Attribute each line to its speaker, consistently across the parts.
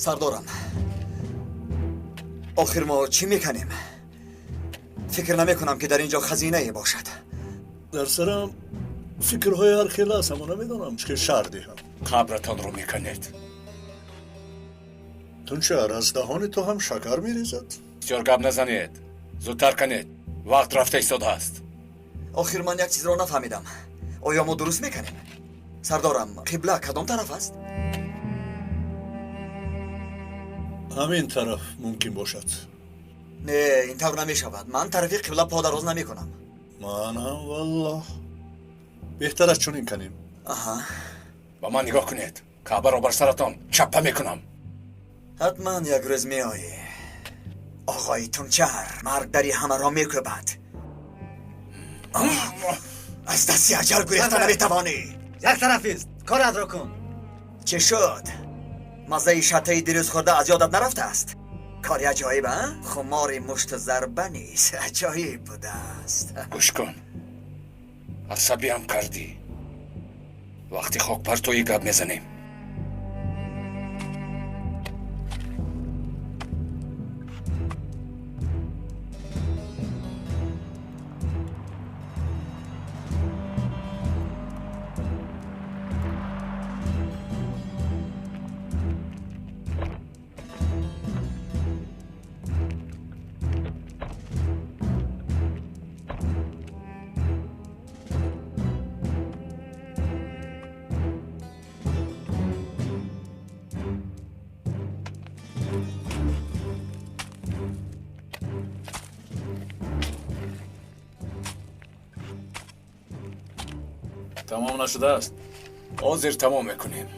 Speaker 1: Сардорам, охир мо чӣ мекунем? Фикр намекунам, ки дар ин ҷо хазинае бошад.
Speaker 2: Дар сарам фикрҳои ҳар хел аст, аммо намедонам чӣ шарҳ диҳам.
Speaker 3: Қабратонро меканед.
Speaker 2: Тунчар, аз даҳони ту ҳам шакар мерезад?
Speaker 3: Бисёр гап назанед, зудтар канед, вақт рафта истодааст.
Speaker 1: Охир ман як чизро нафаҳмидам. Оё мо дуруст мекунем? Сардорам, қибла кадом тараф аст?
Speaker 2: Ҳамин тараф мумкин бошад.
Speaker 1: Не, ин тавр намешавад. Ман тарафи қибла по дароз намекунам.
Speaker 2: Ман ҳам, валлоҳ. Беҳтар аст чунин канем.
Speaker 1: Аҳа.
Speaker 3: Ба ман нигоҳ кунед, каъбаро бар саратон чаппа мекунам.
Speaker 1: Ҳатман як рӯз меоӣ, оғои Тунчар. Марг дари ҳамаро мекӯбад. Аз дасти аҷал гурехта наметавонӣ.
Speaker 4: Як тарафист, коратро кун.
Speaker 1: Чӣ шуд? Маззаи шаттаи дирӯз хӯрда аз ёдат нарафтааст? Кори аҷоиб, а? Хумори мушту зарба низ аҷоиб будааст.
Speaker 3: Гӯш кун, асабиам кардӣ. Вақти хокпартоӣ гап мезанем. Тамом нашудааст? Ҳозир тамом мекунем.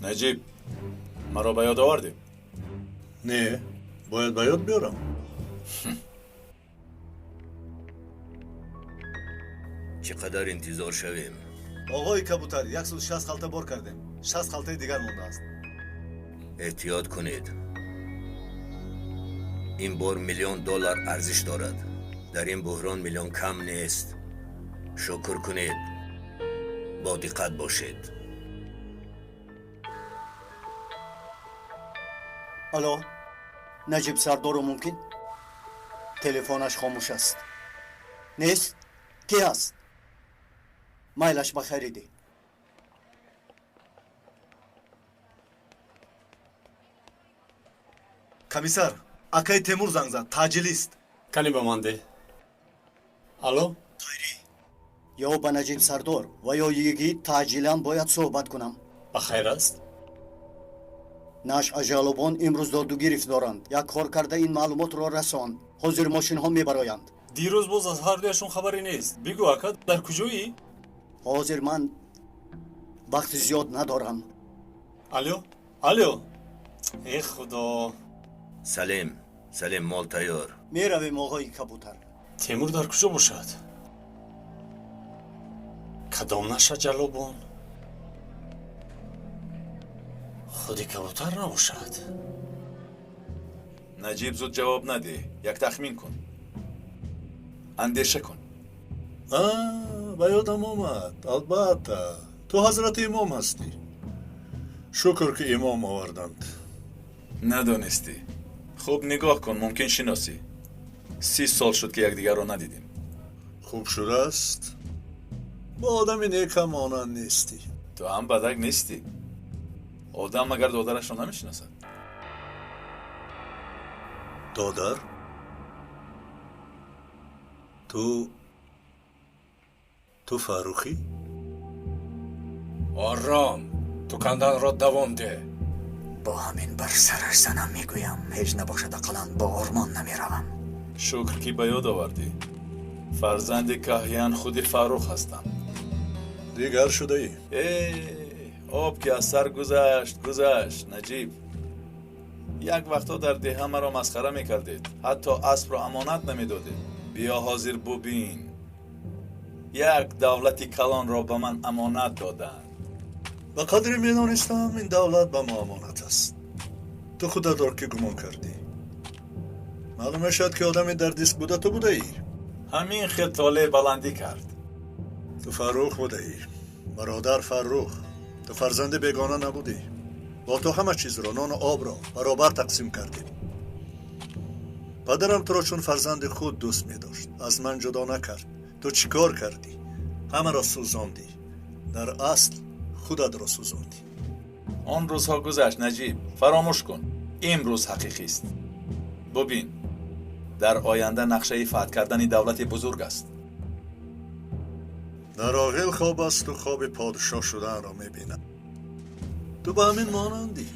Speaker 3: Наҷиб, маро ба ёд овардӣ?
Speaker 2: Не, бояд ба ёд биёрам.
Speaker 5: Чӣ қадар интизор шавем?
Speaker 4: Оғои Кабутар, 160 халта бор кардем, 60 халтаи дигар мондааст.
Speaker 5: Эҳтиёт кунед, ин бор миллион доллар арзиш дорад. Дар ин буҳрон миллион кам нест. Шукр кунед, бо диққат бошед.
Speaker 6: Алло, Наҷиб Сардору мумкин? Телефонаш хомӯш аст. Нест? Кӣ ҳаст? Майлаш, ба хайридӣ.
Speaker 4: Комиссар, акаи Темур занг зад, таъҷилист.
Speaker 7: Кани ба ман деҳ. Алло.
Speaker 6: Ё ба Наҷиб Сардор ва ё йигит таъҷилан бояд суҳбат кунам.
Speaker 7: Ба хайр аст?
Speaker 6: Нашъаҷалобон имрӯз додугирифт доранд. Як кор карда ин маълумотро расон. Ҳозир мошинҳо мебароянд.
Speaker 7: Дирӯз боз аз ҳардуяшон хабаре нест. Бигӯ, ака, дар куҷоӣ?
Speaker 6: Ҳозир ман вақти зиёд надорам.
Speaker 7: Алло, алло, э худо.
Speaker 5: Салим, Салим, мол тайёр.
Speaker 6: Меравем, оғои Кабутар.
Speaker 7: Темур дар куҷо бошад? Кадом нашаҷалобон? Худи Кабутар набошад?
Speaker 8: Наҷиб, зуд ҷавоб надеҳ, як тахмин кун, андеша кун.
Speaker 2: А, ба ёдам омад. Албатта, ту ҳазрати имом ҳастӣ. Шукр, ки имом оварданд.
Speaker 8: Надонистӣ? Хуб нигоҳ кун, мумкин шиносӣ. 30 сол шуд, ки якдигарро надидем.
Speaker 2: Хуб шудааст. Бо одами некам монанд нестӣ.
Speaker 8: Ту ҳам бадак нестӣ. Одам магар додарашро намешиносад?
Speaker 2: Додар? Ту Фаррухӣ?
Speaker 3: Ором, ту канданро давом деҳ.
Speaker 1: Бо ҳамин бар сараш занам, мегӯям, ҳеҷ набошад, ақаллан бо ормон намеравам.
Speaker 8: Шукр, ки ба ёд овардӣ. Фарзанди каҳян худи Фаррух ҳастам.
Speaker 2: Дигар шудаӣ.
Speaker 8: Э, об ки аз сар гузашт, гузашт. Наҷиб, як вақтҳо дар деҳа маро масхара мекардед, ҳатто аспро амонат намедодед. Биё, ҳозир бубин, як давлати калонро ба ман амонат доданд.
Speaker 2: Ба қадре медонистам, ин давлат ба мо амонат аст. Ту худатро ки гумон кардӣ? Маълум мешавад, ки одаме дар диск буда ту будаӣ.
Speaker 8: Ҳамин хел толеъ баландӣ кард.
Speaker 2: Ту Фаррух будаӣ, бародар Фаррух. Ту фарзанди бегона набудӣ. Бо ту ҳама чизро, нону обро баробар тақсим кардем. Падарам туро чун фарзанди худ дӯст медошт, аз ман ҷудо накард. Ту чӣ кор кардӣ? Ҳамаро сӯзондӣ. Дар асл худатро сӯзондӣ.
Speaker 8: Он рӯзҳо гузашт, Наҷиб. Фаромӯш кун. Имрӯз ҳақиқист. Бубин, дар оянда нақшаи фатҳ кардани давлати бузург аст.
Speaker 2: Дар оғил хоб асту хоби подшоҳ шуданро мебинам. Ту ба ҳамин монандӣ.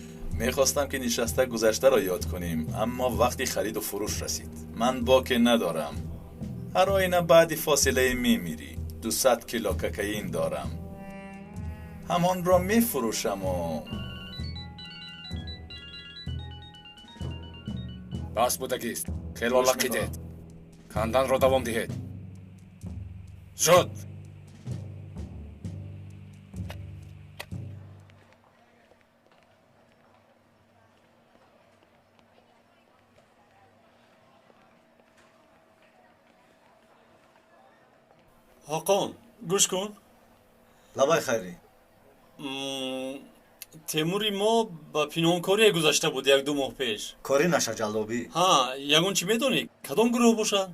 Speaker 8: Мехостам ки нишаста гузаштаро ёд кунем, аммо вақти хариду фурӯш расид. Ман боке надорам. Ҳар оина баъди фосилае мемирӣ. 200 кило кокаин дорам. Ҳамонро мефурӯшаму.
Speaker 3: Бас будагист. Хело лақидед. Канданро давом диҳед. Зуд!
Speaker 7: Ҳоқон, гӯш кун.
Speaker 4: Лабай, Хайрӣ.
Speaker 7: Темури мо ба пинҳонкорие гузашта буд як-ду моҳ пеш.
Speaker 4: Кори нашаҷаллобӣ.
Speaker 7: Ҳа, ягон чӣ медонӣ? Кадом гурӯҳ бошад?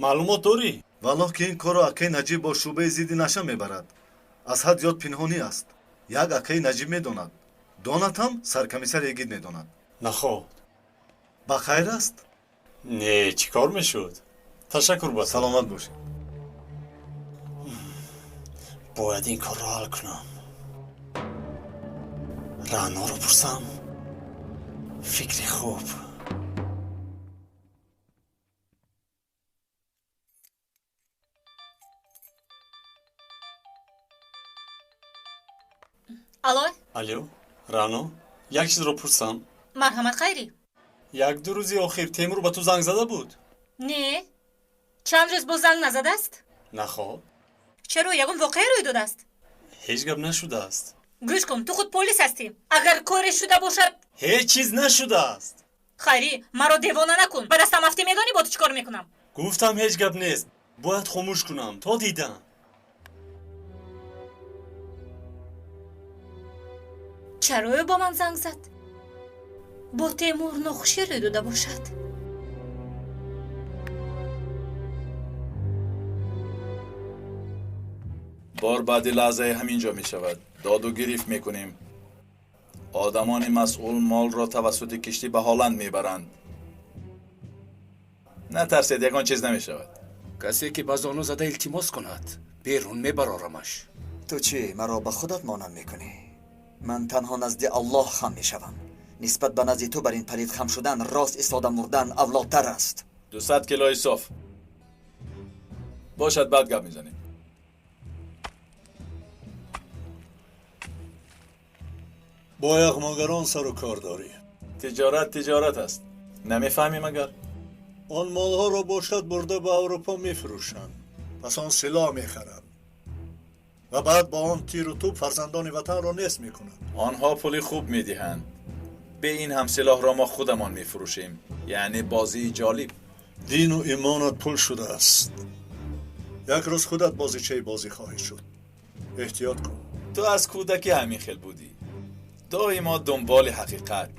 Speaker 7: Маълумот дорӣ?
Speaker 4: Валлоҳ ки ин корро акаи Наҷиб бо шӯъбаи зидди наша мебарад. Аз ҳад зиёд пинҳонӣ аст. Як акаи Наҷиб медонад. Донад ҳам саркомиссар Егид медонад.
Speaker 7: Наход.
Speaker 4: Ба хайр аст?
Speaker 7: Не, чӣ кор мешуд? Ташаккур ба
Speaker 4: Саломат бошед.
Speaker 7: Бояд ин корро ҳал кунам. Раъноро пурсам. Фикри хуб.
Speaker 9: Алло?
Speaker 7: Алло, Раъно, як чизро пурсам.
Speaker 9: Марҳамат, Хайрӣ.
Speaker 7: Як-ду рӯзи охир Темур ба ту занг зада буд?
Speaker 9: Не, чанд рӯз боз занг назадааст.
Speaker 7: Наход.
Speaker 9: Чаро, ягон воқеа рӯй додааст?
Speaker 7: Ҳеҷ гап нашудааст.
Speaker 9: Гӯш кун, ту худ полис ҳастӣ. Агар коре шуда бошад.
Speaker 7: Ҳеҷ чиз нашудааст.
Speaker 9: Хайрӣ, маро девона накун. Ба дастам афтӣ, медонӣ бо ту чӣ кор мекунам?
Speaker 7: Гуфтам ҳеҷ гап нест. Бояд хомӯш кунам то дидам.
Speaker 9: Чаро ӯ ба ман занг зад? Бо Темур нохушӣ рӯй дода бошад.
Speaker 8: Бор баъди лаҳзае ҳамин ҷо мешавад. Доду гирифт мекунем. Одамони масъул молро тавассути киштӣ ба Ҳолланд мебаранд. Натарсед, ягон чиз намешавад.
Speaker 3: Касе ки ба зону зада илтимос кунад, берун мебарорамаш.
Speaker 1: Ту чӣ, маро ба худат монанд мекунӣ? Ман танҳо назди Аллоҳ хам мешавам. Нисбат ба назди ту бар ин палид хам шудан, рост истода мурдан авлодтар аст.
Speaker 8: 200 килои соф. Бошад, баъд гап мезанем.
Speaker 2: Бо яғмогарон сару кор дорӣ.
Speaker 8: Тиҷорат тиҷорат аст. Намефаҳмӣ магар?
Speaker 2: Он молҳоро бошад бурда ба Аврупо мефурӯшанд. Пас он силоҳ мехаранд ва баъд бо он тиру тӯб фарзандони ватанро нест мекунанд.
Speaker 8: Онҳо пули хуб медиҳанд. Бе ин ҳам силоҳро мо худамон мефурӯшем. Яъне бозии ҷолиб.
Speaker 2: Дину имонат пул шудааст. Як рӯз худат бозичаи бозӣ хоҳӣ шуд. Эҳтиёт кун.
Speaker 8: Ту аз кӯдакӣ ҳамин хел будӣ. Доимо дунболи ҳақиқат.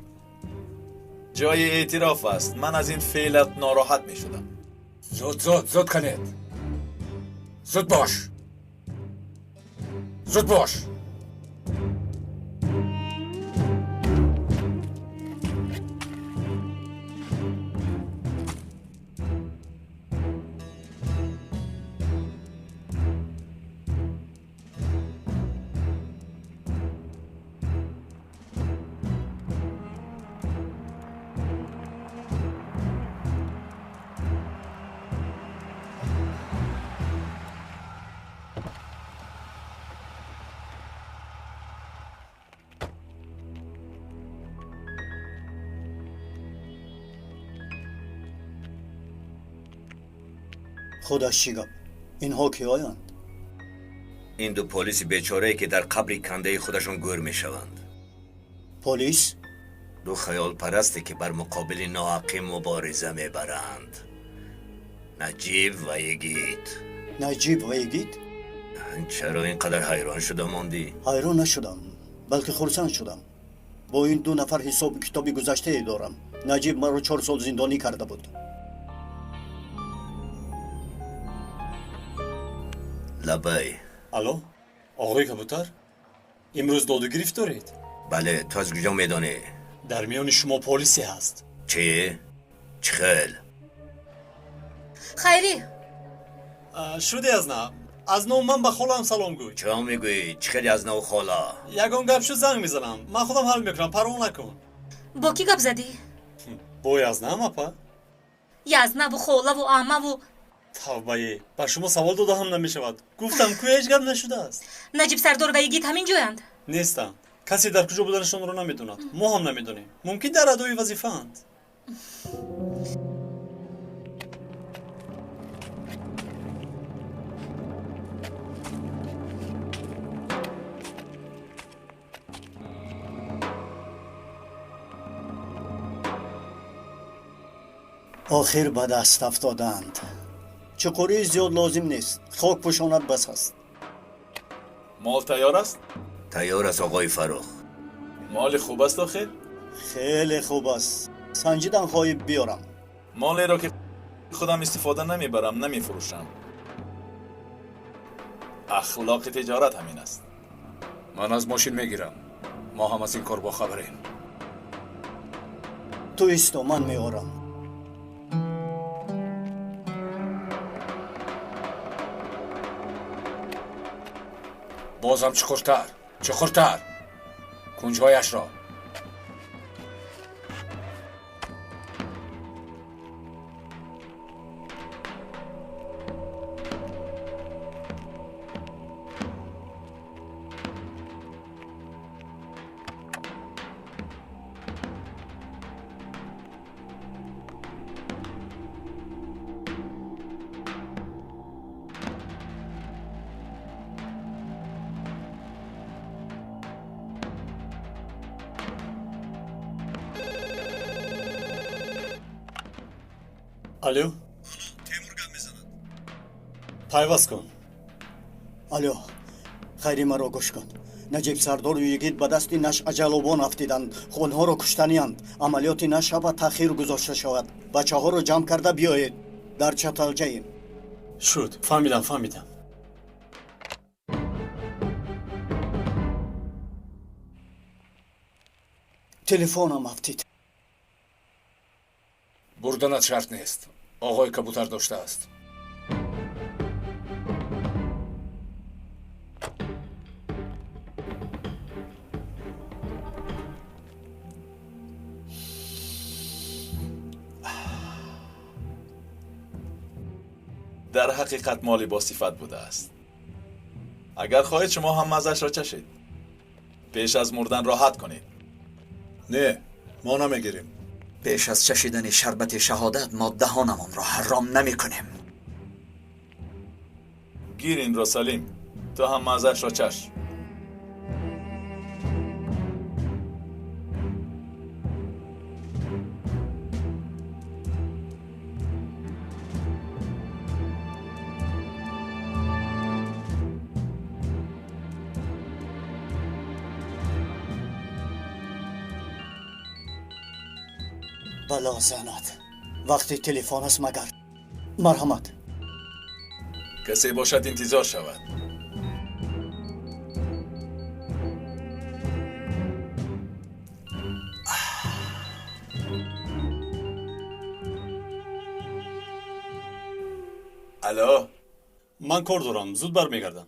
Speaker 8: Ҷои эътироф аст, ман аз ин феълат нороҳат мешудам.
Speaker 3: Зуд, зуд, зуд кунед. Зуд бош. Зуд бош.
Speaker 6: Худаш чӣ гап? Инҳо киёянд?
Speaker 5: Ин ду полиси бечорае ки дар қабри кандаи худашон гӯр мешаванд.
Speaker 6: Полис?
Speaker 5: Ду хаёлпарасте ки бар муқобили ноҳаққӣ мубориза мебаранд. Наҷиб ва Йигит.
Speaker 6: Наҷиб ва Йигит?
Speaker 5: Чаро ин қадар ҳайрон шуда мондӣ?
Speaker 6: Ҳайрон нашудам, балки хурсанд шудам. Бо ин ду нафар ҳисобу китоби гузаштае дорам. Наҷиб маро 4 сол зиндонӣ карда буд.
Speaker 5: Лабай.
Speaker 7: Алло, оғои Кабутар, имрӯз доду гирифт доред?
Speaker 5: Бале, ту аз куҷо медонӣ?
Speaker 7: Дар миёни шумо полисе ҳаст.
Speaker 5: Чӣ? Чӣ хел?
Speaker 9: Хайрӣ.
Speaker 7: Шуде аз нав. Аз нав ман ба холаам салом гӯй.
Speaker 5: Чаро мегӯӣ? Чӣ хеле аз нав хола?
Speaker 7: Ягон гап шуд занг мезанам. Ман худам ҳал мекунам, парво накун.
Speaker 9: Бо кӣ гап задӣ?
Speaker 7: Бо Язнам, апа.
Speaker 9: Язнаву холаву амаву.
Speaker 7: Тавбае, ба шумо савол дода ҳам намешавад. Гуфтам ку ҳеҷ гап нашудааст.
Speaker 9: Наҷиб Сардор ва Йигит ҳамин ҷоянд?
Speaker 7: Нестанд. Касе дар куҷо буданашонро намедонад. Мо ҳам намедонем. Мумкин дар адои вазифаанд.
Speaker 6: Охир ба даст афтоданд. Чуқурии зиёд лозим нест. Хок пӯшонад бас аст.
Speaker 8: Мол тайёр аст?
Speaker 5: Тайёр аст, оғои Фаррух.
Speaker 8: Моли хуб аст охир?
Speaker 6: Хеле хуб аст. Санҷидан хоҳӣ биёрам.
Speaker 8: Молеро ки худам истифода намебарам, намефурӯшам. Ахлоқи тиҷорат ҳамин аст.
Speaker 3: Ман аз мошин мегирам. Мо ҳам аз ин кор бохабарем.
Speaker 6: Ту исто, ман меорам.
Speaker 3: Бозам чуқуртар, чуқуртар. Кунҷҳояшро.
Speaker 7: Алло?
Speaker 2: Темур гап мезанад.
Speaker 7: Пайваст кун.
Speaker 6: Алло, хайри маро гӯш кун. Наҷиб Сардору Йигит ба дасти нашъаҷалобон афтиданд. Онҳоро куштаниянд. Амалиёти наша ба таъхир гузошта шавад. Бачаҳоро ҷамъ карда биёед. Дар Чаталҷаем.
Speaker 7: Шуд, фаҳмидам, фаҳмидам.
Speaker 6: Телефонам афтид.
Speaker 3: Бурданат шарт нест. Оғои Кабутар доштааст.
Speaker 8: Дар ҳақиқат моли босифат будааст. Агар хоҳед шумо ҳам маззаашро чашед. Пеш аз мурдан роҳат кунед.
Speaker 2: Не, мо намегирем.
Speaker 1: Пеш аз чашидани шарбати шаҳодат мо даҳонамонро ҳаром намекунем.
Speaker 8: Гир инро, Салим. Ту ҳам маззаашро чаш.
Speaker 6: Бало занад. Вақти телефон аст магар. Марҳамат.
Speaker 8: Касе бошад интизор шавад. Алло?
Speaker 7: Ман кор дорам, зуд бармегардам.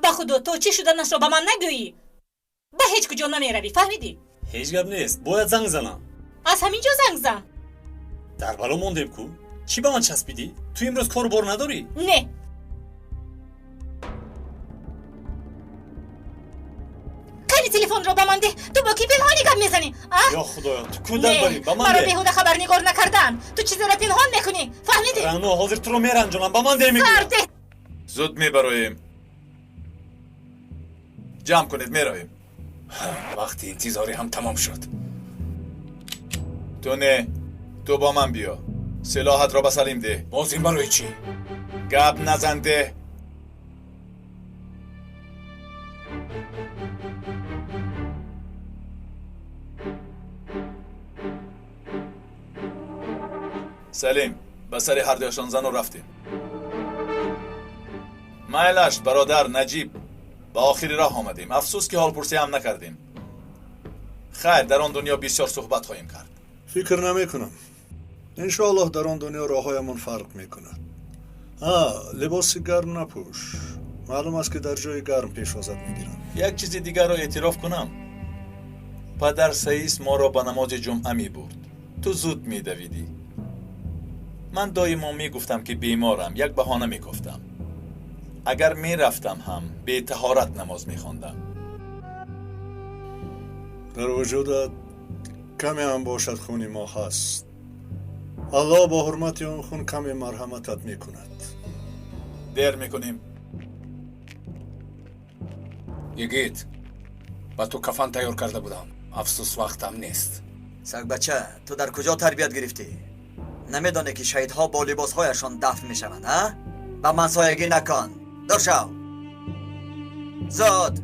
Speaker 9: Ба худо, то чӣ шуданашро ба ман нагӯӣ? Ба ҳеҷ куҷо намеравӣ, фаҳмидӣ?
Speaker 7: Ҳеҷ гап нест, бояд занг занам.
Speaker 9: Аз ҳамин ҷо занг зан.
Speaker 7: Дар бало мондем ку? Чӣ ба ман часпидӣ? Ту имрӯз кору бор надорӣ?
Speaker 9: Не. Кани телефонро ба ман деҳ. Ту бо кӣ пинҳонӣ гап мезанӣ? А?
Speaker 7: Ё худоё, ту ку дар барӣ? Ба ман
Speaker 9: Маро
Speaker 7: деҳ.
Speaker 9: беҳуда хабарнигор накардаанд. Ту чизеро пинҳон мекунӣ, фаҳмидӣ?
Speaker 7: Рано, ҳозир туро меранҷонам. Ба ман деҳ мегӯям.
Speaker 9: Сар деҳ.
Speaker 8: Зуд мебароем. Ҷамъ кунед, меравем.
Speaker 3: Вақти интизорӣ ҳам тамом шуд.
Speaker 8: Ту не, ту бо ман биё. Силоҳатро ба Салим деҳ.
Speaker 3: Боз ин барои чӣ?
Speaker 8: Гап назан, деҳ. Салим, ба сари ҳардуяшон зану рафтем. Майлаш, бародар Наҷиб, ба охири роҳ омадем. Афсӯс ки ҳолпурсӣ ҳам накардем. Хайр, дар он дунё бисёр суҳбат хоҳем кард.
Speaker 2: Фикр намекунам. Иншоаллоҳ дар он дунё роҳҳоямон фарқ мекунад. Либоси гарм напӯш. Маълум аст ки дар ҷои гарм пешвозат мегиранд.
Speaker 8: Як чизи дигарро эътироф кунам. Падар Саис моро ба намози ҷумъа мебурд. Ту зуд медавидӣ. Ман доимо мегуфтам ки беморам, як баҳона мегуфтам. Агар мерафтам ҳам бетаҳорат намоз мехондам.
Speaker 2: Дар вуҷудат каме ҳам бошад хуни мо ҳаст. Аллоҳ бо ҳурмати он хун каме марҳаматат мекунад.
Speaker 8: Дер мекунем.
Speaker 3: Йигит, ба ту кафан тайёр карда будам. Афсӯс, вақтам нест.
Speaker 1: Сагбача, ту дар куҷо тарбият гирифтӣ? Намедонӣ ки шаҳидҳо бо либосҳояшон дафн мешаванд, а? Ба ман соягӣ накун. Дур шав. Зуд.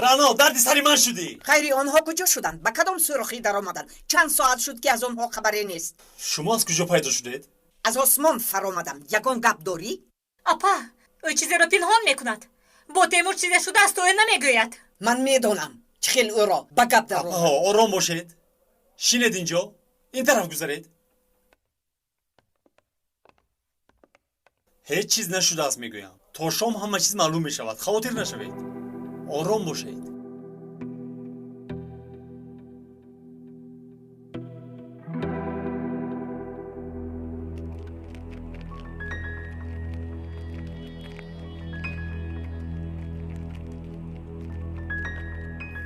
Speaker 7: Рано, дарди сари ман шудӣ.
Speaker 10: Хайри, онҳо куҷо шуданд? Ба кадом сӯрохӣ даромаданд? Чанд соат шуд ки аз онҳо хабаре нест.
Speaker 7: Шумо аз куҷо пайдо шудед?
Speaker 10: Аз осмон фаромадам. Ягон гап дорӣ?
Speaker 9: Апа, ӯ чизеро пинҳон мекунад. Бо Темур чизе шудааст, ӯ намегӯяд.
Speaker 10: Ман медонам чӣ хел ӯро ба гап даровард.
Speaker 7: Апаҳо, ором бошед. Шинед инҷо. Ин тараф гузаред. Ҳеҷ чиз нашудааст, мегӯям. То шом ҳама чиз маълум мешавад. Хавотир нашавед. Ором бошед.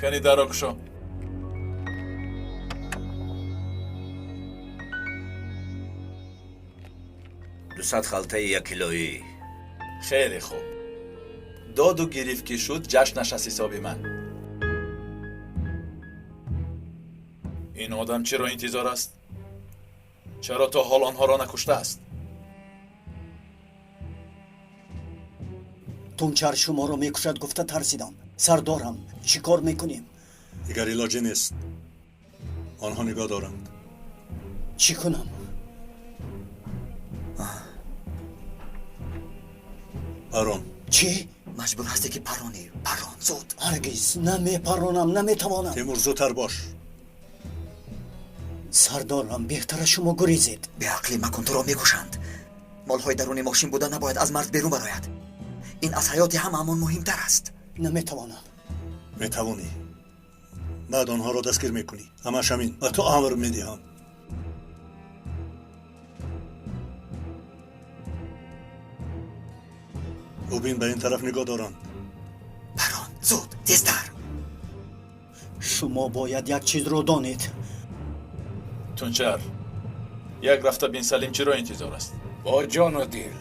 Speaker 8: Кани дарро кушо.
Speaker 5: 200 халтаи яккилоӣ.
Speaker 8: Хеле хуб. Доду гирифт ки шуд, ҷашнаш аз ҳисоби ман. Ин одам чиро интизор аст? Чаро то ҳол онҳоро накуштааст?
Speaker 6: Тунчар шуморо мекушад гуфта тарсидам. Сардорам, чӣ кор мекунем?
Speaker 2: Дигар илоҷе нест. Онҳо нигоҳ доранд.
Speaker 6: Чӣ кунам?
Speaker 2: Парон.
Speaker 6: Чӣ?
Speaker 1: Маҷбур ҳастӣ ки паронӣ. Парон, зуд.
Speaker 6: Ҳаргиз намепаронам, наметавонам.
Speaker 2: Темур, зудтар бош.
Speaker 6: Сардорам, беҳтара шумо гурезед.
Speaker 1: Беақлӣ макун, туро мекушанд. Молҳои даруни мошин буда набояд аз марз берун барояд. Ин аз ҳаёти ҳамаамон муҳимтар аст.
Speaker 6: Наметавонам.
Speaker 2: Метавонӣ. Баъд онҳоро дастгир мекунӣ. Ҳамаш ҳамин. Ба ту амр медиҳам. Бубин, ба ин тараф нигоҳ доранд.
Speaker 1: Парон, зуд, тезтар.
Speaker 6: Шумо бояд як чизро донед.
Speaker 8: Тунчар, як рафта бин Салим чиро интизор аст.
Speaker 3: Бо ҷону дил.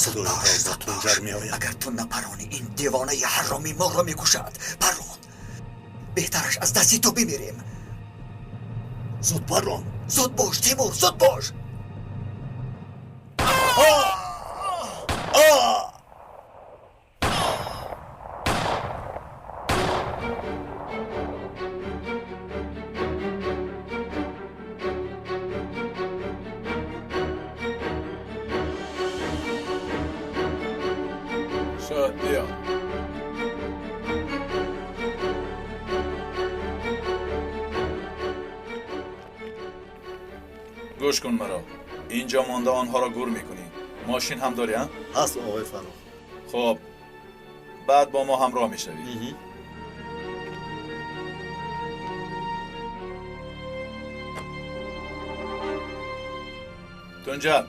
Speaker 1: Зуд бош, зуд бош. Агар ту напаронӣ, ин девонаи ҳаромӣ моро мекушад. Парон, беҳтараш аз дасти ту бимирем.
Speaker 2: Зуд парон.
Speaker 1: Зуд бош, Тимур, зуд бош.
Speaker 8: Шуд, биё. Гӯш кун маро. Инҷо монда онҳоро гур мекунӣ. Мошин ҳам дорӣ, а?
Speaker 4: Ҳаст, оғои Фаррух.
Speaker 8: Хуб, баъд бо мо ҳамроҳ мешавӣ. Тунҷар,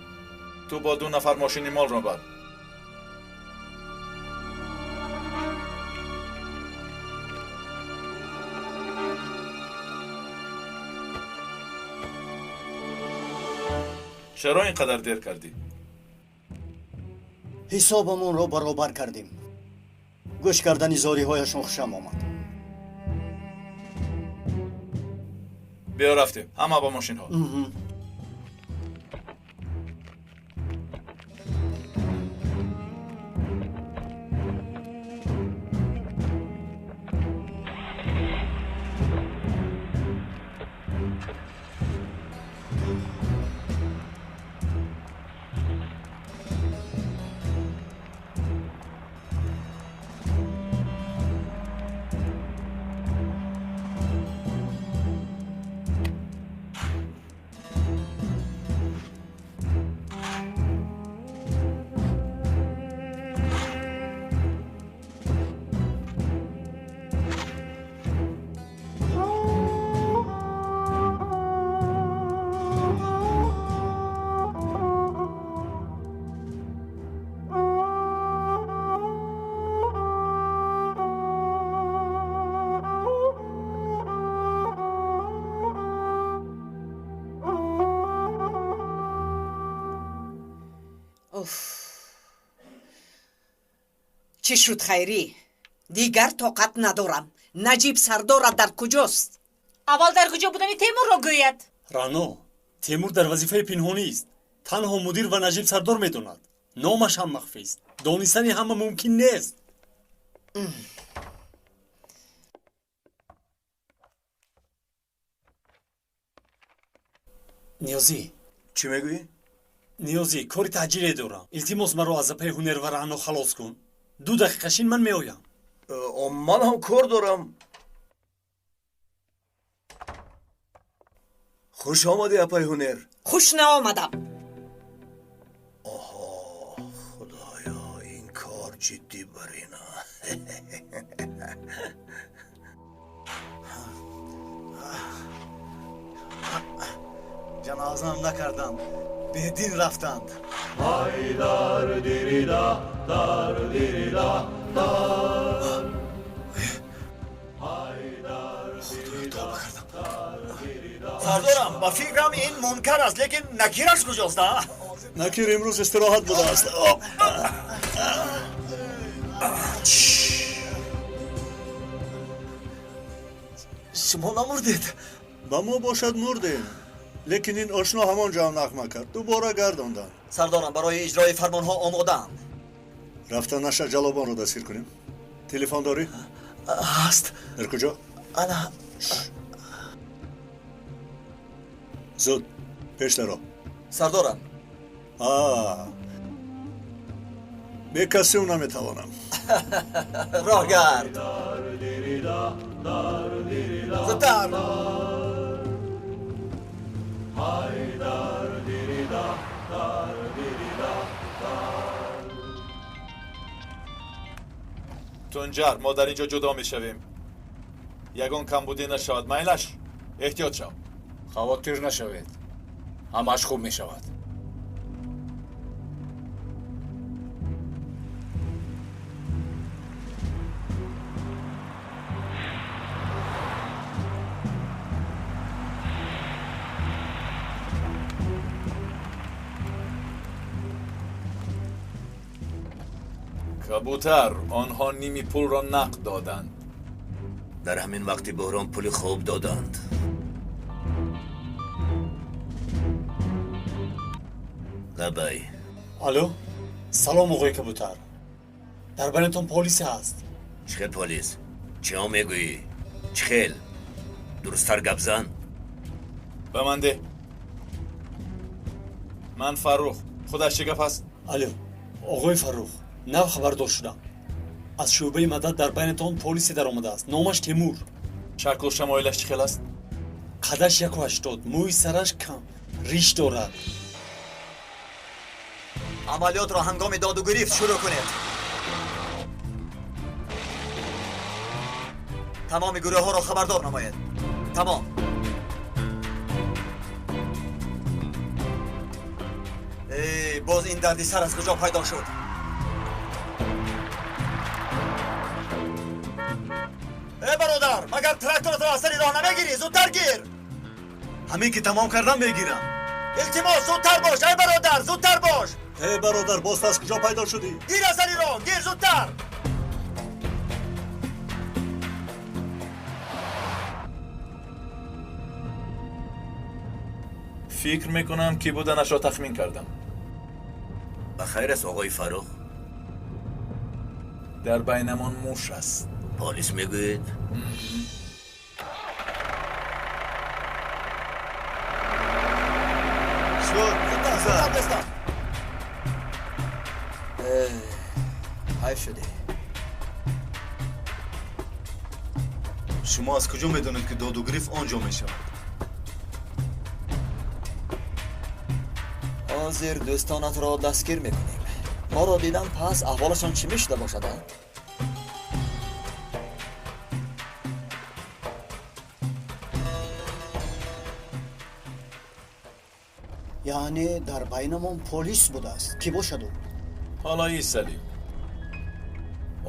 Speaker 8: ту бо 2 нафар мошини молро бар. Чаро ин қадар дер кардӣ?
Speaker 6: Ҳисобамонро баробар кардем. Гӯш кардани зориҳояшон хушам омад.
Speaker 8: Биё рафтем, ҳама ба мошинҳо.
Speaker 10: Чӣ шуд, Хайрӣ? Дигар тоқат надорам. Наҷиб сардора дар куҷост?
Speaker 9: Аввал дар куҷо будани Темурро гӯяд.
Speaker 7: Рано, Темур дар вазифаи пинҳонист. Танҳо мудир ва Наҷиб сардор медонад. Номаш ҳам махфист. Донистани ҳама мумкин нест. Ниёзӣ.
Speaker 1: Чӣ мегӯӣ?
Speaker 7: Ниёзӣ, кори таъҷиле дорам. Илтимос, маро аз запаи ҳунер ва Раъно халос кун. 2 дақиқа шин, ман меоям.
Speaker 1: Ман ҳам кор дорам. Хуш омадӣ, апаи ҳунер.
Speaker 10: Хуш наомадам.
Speaker 5: Оҳо, худоё, ин кор ҷиддӣ барина.
Speaker 4: Ҷанозаам накарданд, бедин рафтанд.
Speaker 1: Сардорам, ба фикрам ин мункар аст, лекин накираш куҷост?
Speaker 2: Накир имрӯз истироҳат будааст.
Speaker 1: Шумо намурдед?
Speaker 2: Ба мо бошад мурдем, лекин ин ошно ҳамон ҷо нағма кард, дубора гардонданд.
Speaker 1: Сардорам, барои иҷрои фармонҳо омодаам.
Speaker 2: Рафта наша ҷалобонро дастгир кунем. Телефон дорӣ?
Speaker 1: Ҳаст.
Speaker 2: Дар куҷо?
Speaker 1: Ана.
Speaker 2: Зуд, пеш даро.
Speaker 1: Сардорам.
Speaker 2: Бе касиу наметавонам.
Speaker 1: Роҳ гард. Зудтар.
Speaker 8: Тунҷар, мо дар ин ҷо ҷудо мешавем. Ягон камбудӣ нашавад, майлаш? Эҳтиёт шав.
Speaker 3: Хавотир нашавед, ҳамааш хуб мешавад.
Speaker 8: Кабутар, онҳо ними пулро нақд доданд.
Speaker 5: Дар ҳамин вақти буҳрон пули хуб доданд. Лабай.
Speaker 7: Алло, салом, оғои Кабутар. Дар байнатон полис ҳаст.
Speaker 5: Чӣ хел полис? Чиҳо мегӯӣ? Чӣ хел? Дурусттар гап зан.
Speaker 8: Ба ман деҳ. Ман Фаррух. Худаш чӣ гап аст?
Speaker 7: Алло, оғои Фаррух, нав хабардор шудам. Аз шӯъбаи мадад дар байнатон полисе даромадааст. Номаш Темур.
Speaker 8: Шаклу шамоилаш чӣ хел аст?
Speaker 7: Қадаш 1,80, мӯи сараш кам, риш дорад.
Speaker 1: Амалиётро ҳангоми доду гирифт шурӯъ кунед. Тамоми гурӯҳҳоро хабардор намоед. Тамом. Эй, боз ин дарди сар аз куҷо пайдо шуд? Эй бародар, магар тракторатро аз сари роҳ намегирӣ? Зудтар гир!
Speaker 4: Ҳамин ки тамом кардам мегирам.
Speaker 1: Илтимос, зудтар бош, эй бародар, зудтар бош.
Speaker 2: Эй бародар, боз аз куҷо пайдо шудӣ?
Speaker 1: Гир аз сари роҳ, гир зудтар.
Speaker 8: Фикр мекунам, ки буданашро тахмин кардам.
Speaker 5: Ба хайр аст, оғои Фаррух?
Speaker 8: Дар байнамон муш аст.
Speaker 5: Полис мегӯед?
Speaker 2: Шуд,
Speaker 1: зудтар, дӯстон. Ҳайф шудӣ.
Speaker 4: Шумо аз куҷо медонед, ки доду гирифт он ҷо мешавад?
Speaker 1: Ҳозир дӯстонатро дастгир мекунем. Моро дидан пас аҳволашон чӣ мешуда бошад, а?
Speaker 6: Яъне дар байнамон полис будааст. Кӣ бошад ӯ?
Speaker 8: Ҳоло исталим.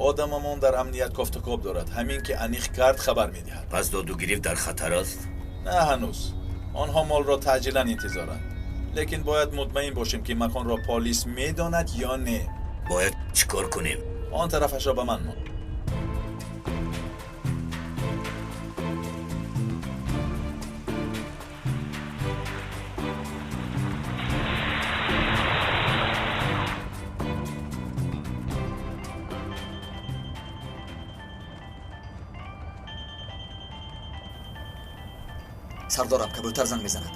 Speaker 8: Одамамон дар амният кофтукоб дорад. Ҳамин ки аниқ кард, хабар медиҳад.
Speaker 5: Пас доду гирифт дар хатар аст?
Speaker 8: На, ҳанӯз. Онҳо молро таъҷилан интизоранд. Лекин бояд мутмаин бошем, ки маконро полис медонад ё не.
Speaker 5: Бояд чӣ кор кунем?
Speaker 8: Он тарафашро ба ман мон.
Speaker 1: Сардорам, кабутар занг мезанад.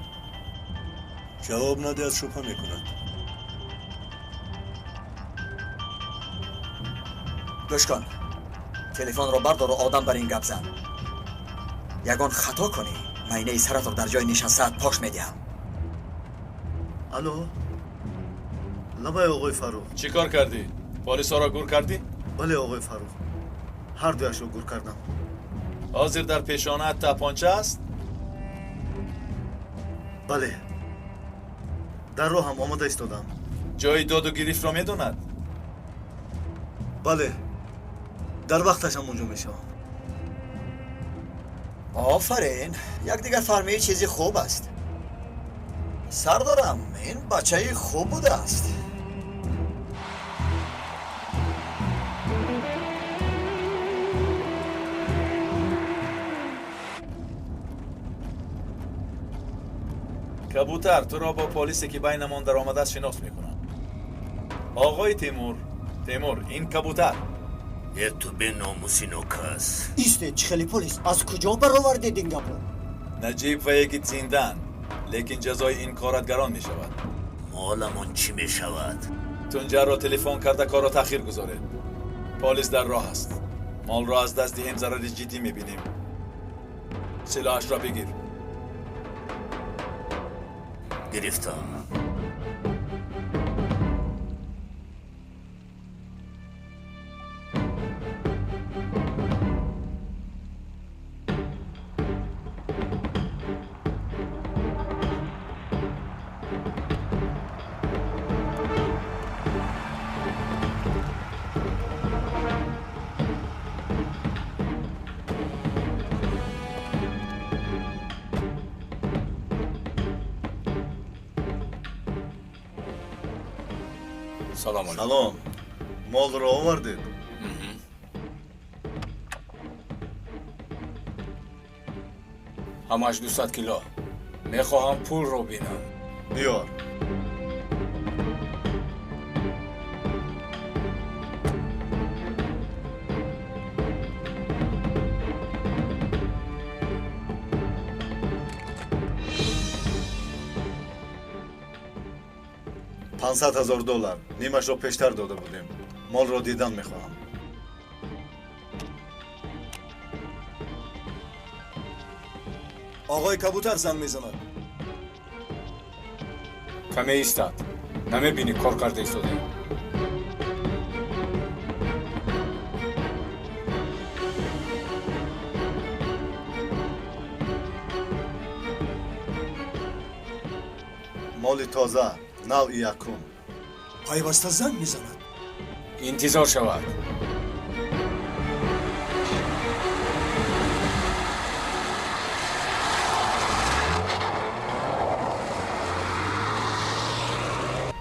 Speaker 2: Ҷавоб надиҳад, шубҳа мекунад.
Speaker 1: Гӯш кун, телефонро бардору одам бар ин гап зан. Ягон хато кунӣ, майнаи саратро дар ҷои нишастаат пош медиҳам.
Speaker 4: Алло, лабай, оғои Фаррух.
Speaker 8: Чӣ кор кардӣ? Полисҳоро гур кардӣ?
Speaker 4: Бале, оғои Фаррух, ҳар дуяшро гур кардам.
Speaker 8: Ҳозир дар пешонаат тапонча аст?
Speaker 4: Бале, дар роҳам омода истодам.
Speaker 8: Ҷои доду гирифтро медонад?
Speaker 4: Бале, дар вақташам онҷо мешавам.
Speaker 1: Офарин, якдигар фармии чизи хуб аст. Сардорам, ин бачаи хуб будааст.
Speaker 8: Кабутар, туро бо полисе ки байнамон даромадааст шинос мекунам. Оғои Темур, Темур, ин кабутар.
Speaker 5: Е ту беномуси нокас.
Speaker 6: Истед, чӣ хеле полис? Аз куҷо баровардед ин гапро?
Speaker 8: Наҷиб ва Егит зиндаанд, лекин ҷазои ин корат гарон мешавад.
Speaker 5: Моламон чӣ мешавад?
Speaker 8: Тунҷарро телефон карда корро таъхир гузоред. Полис дар роҳ аст. Молро аз даст диҳем, зарари ҷиддӣ мебинем. Силоҳашро бигир.
Speaker 5: Гирифтам.
Speaker 3: Салом алейкум.
Speaker 4: Салом. Молро овардед?
Speaker 3: Ҳамаш 200 кило. Мехоҳам пулро бинам.
Speaker 4: Биёр. $500,000 доллар. Нимашро пештар дода будем. Молро дидан мехоҳам.
Speaker 11: Оғои Кабутар занг мезанад.
Speaker 3: Каме истад. Намебинӣ, кор карда истодаем.
Speaker 4: Моли тоза, навъи якум.
Speaker 11: Пайваста занг мезанад.
Speaker 3: Интизор шавад.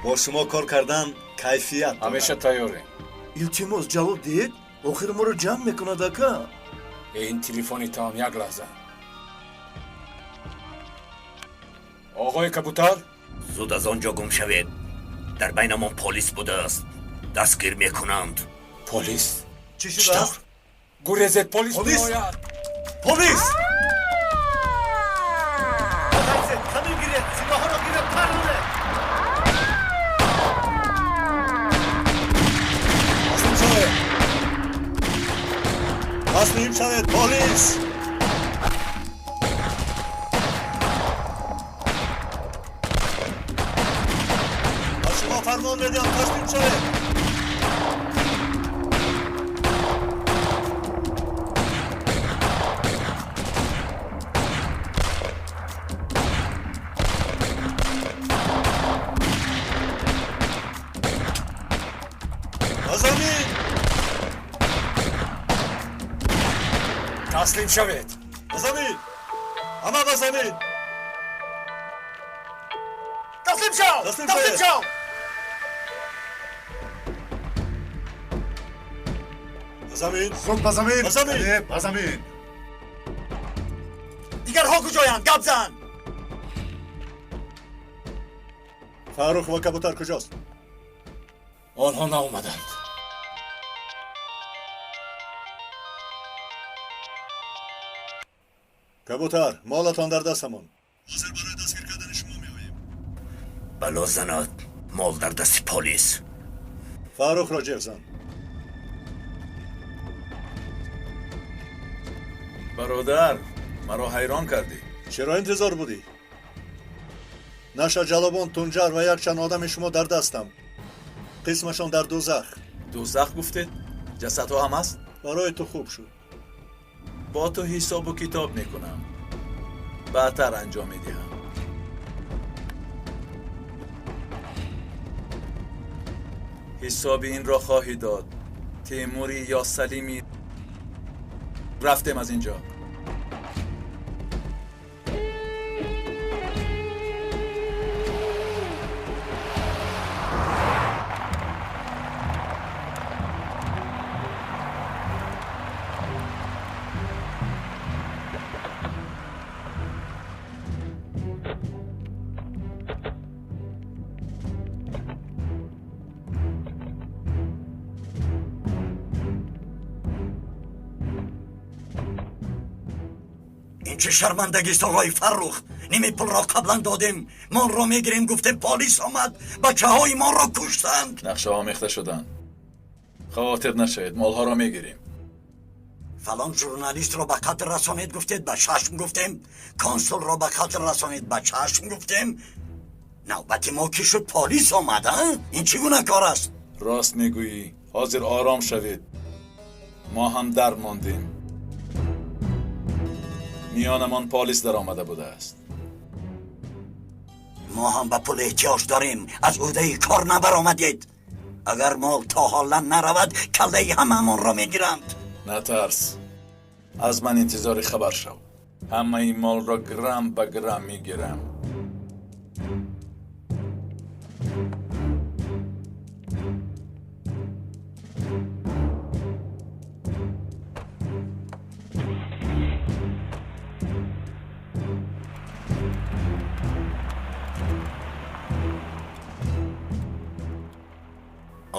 Speaker 4: Бо шумо кор кардан кайфият дорад.
Speaker 3: Ҳамеша тайёрем.
Speaker 11: Илтимос, ҷавоб диҳед, охир моро ҷамъ мекунад, ака.
Speaker 3: Ин телефони таом, як лаҳза. Оғои Кабутар?
Speaker 5: Зуд аз он ҷо гум шавед. Дар байнамон полис будааст. Дастгир мекунанд.
Speaker 3: Полис?
Speaker 4: Чӣ шудааст?
Speaker 3: Гурезед, полис
Speaker 4: Полис!
Speaker 3: меояд!
Speaker 4: Полис! Натарсед, камин гиред, силоҳҳоро гиред, паронед! Таслим шавед! Таслим шавед, полис! Ба шумо фармон медиҳам, таслим шавед! Ба замин!
Speaker 3: Таслим шавед!
Speaker 4: Ба замин! Ҳама ба замин!
Speaker 1: Таслим шав!
Speaker 4: Таслим
Speaker 1: Таслим
Speaker 4: шавед!
Speaker 1: шав!
Speaker 4: Ба замин!
Speaker 2: Зуд ба замин!
Speaker 4: Ба замин!
Speaker 2: Э, ба замин!
Speaker 1: Дигарҳо куҷоянд? Гап зан!
Speaker 2: Фаррух ва Кабутар куҷост?
Speaker 3: Онҳо наомаданд.
Speaker 2: Кабутар, молатон дар дастамон. Ҳозир барои дастгир кардани шумо меоем.
Speaker 5: Бало занад, мол дар дасти полис.
Speaker 2: Фаррухро ҷеғ зан.
Speaker 8: Бародар, маро ҳайрон кардӣ.
Speaker 2: Чаро интизор будӣ? Наша ҷалобон, Тунҷар ва якчанд одами шумо дар дастам. Қисмашон дар дӯзах.
Speaker 8: Дӯзах гуфтед? Ҷасадҳо ҳам аст?
Speaker 2: Барои ту хуб шуд.
Speaker 8: Бо ту ҳисобу китоб мекунам. Баъдтар анҷом медиҳам. Ҳисоби инро хоҳӣ дод. Темури ё Салими, рафтем аз ин ҷо.
Speaker 1: Ин чӣ шармандагист, оғои Фаррух? Ними пулро қаблан додем, молро мегирем, гуфтем, полис омад, бачаҳои моро куштанд.
Speaker 8: Нақшаҳо омехта шуданд. Хавотир нашавед, молҳоро мегирем.
Speaker 1: Фалон журналистро ба қатл расонед, гуфтед, ба чашм гуфтем. Консулро ба қатл расонед, ба чашм гуфтем. Навбати мо ки шуд, полис омад, а? Ин чӣ гуна кор аст?
Speaker 8: Рост мегӯӣ. Ҳозир ором шавед. Мо ҳам дар мондем. Миёнамон полис даромада будааст.
Speaker 1: Мо ҳам ба пул эҳтиёҷ дорем. Аз ӯҳдаи кор набаромадед. Агар мол то ҳоланд наравад, каллаи ҳамаамонро мегиранд.
Speaker 8: Натарс, аз ман интизори хабар шав. Ҳамаи молро грамм ба грамм мегирам.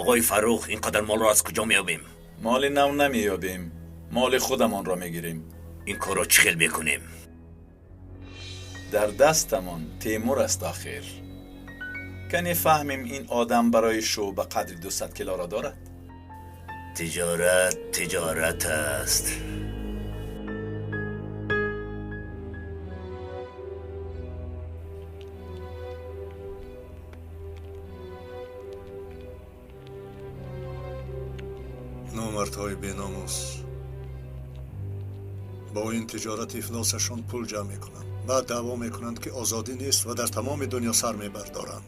Speaker 5: Оғои Фаррух, ин қадар молро аз куҷо меёбем?
Speaker 8: Моли нав намеёбем, моли худамонро мегирем.
Speaker 5: Ин корро чӣ хел мекунем?
Speaker 8: Дар дастамон Темур аст охир. Кане фаҳмем, ин одам барои шӯъба қадри 200 килоро дорад?
Speaker 5: Тиҷорат тиҷорат аст.
Speaker 2: Номардҳои беномус бо ин тиҷорати ифлосашон пул ҷамъ мекунанд, баъд даъво мекунанд, ки озодӣ нест ва дар тамоми дунё сар мебардоранд.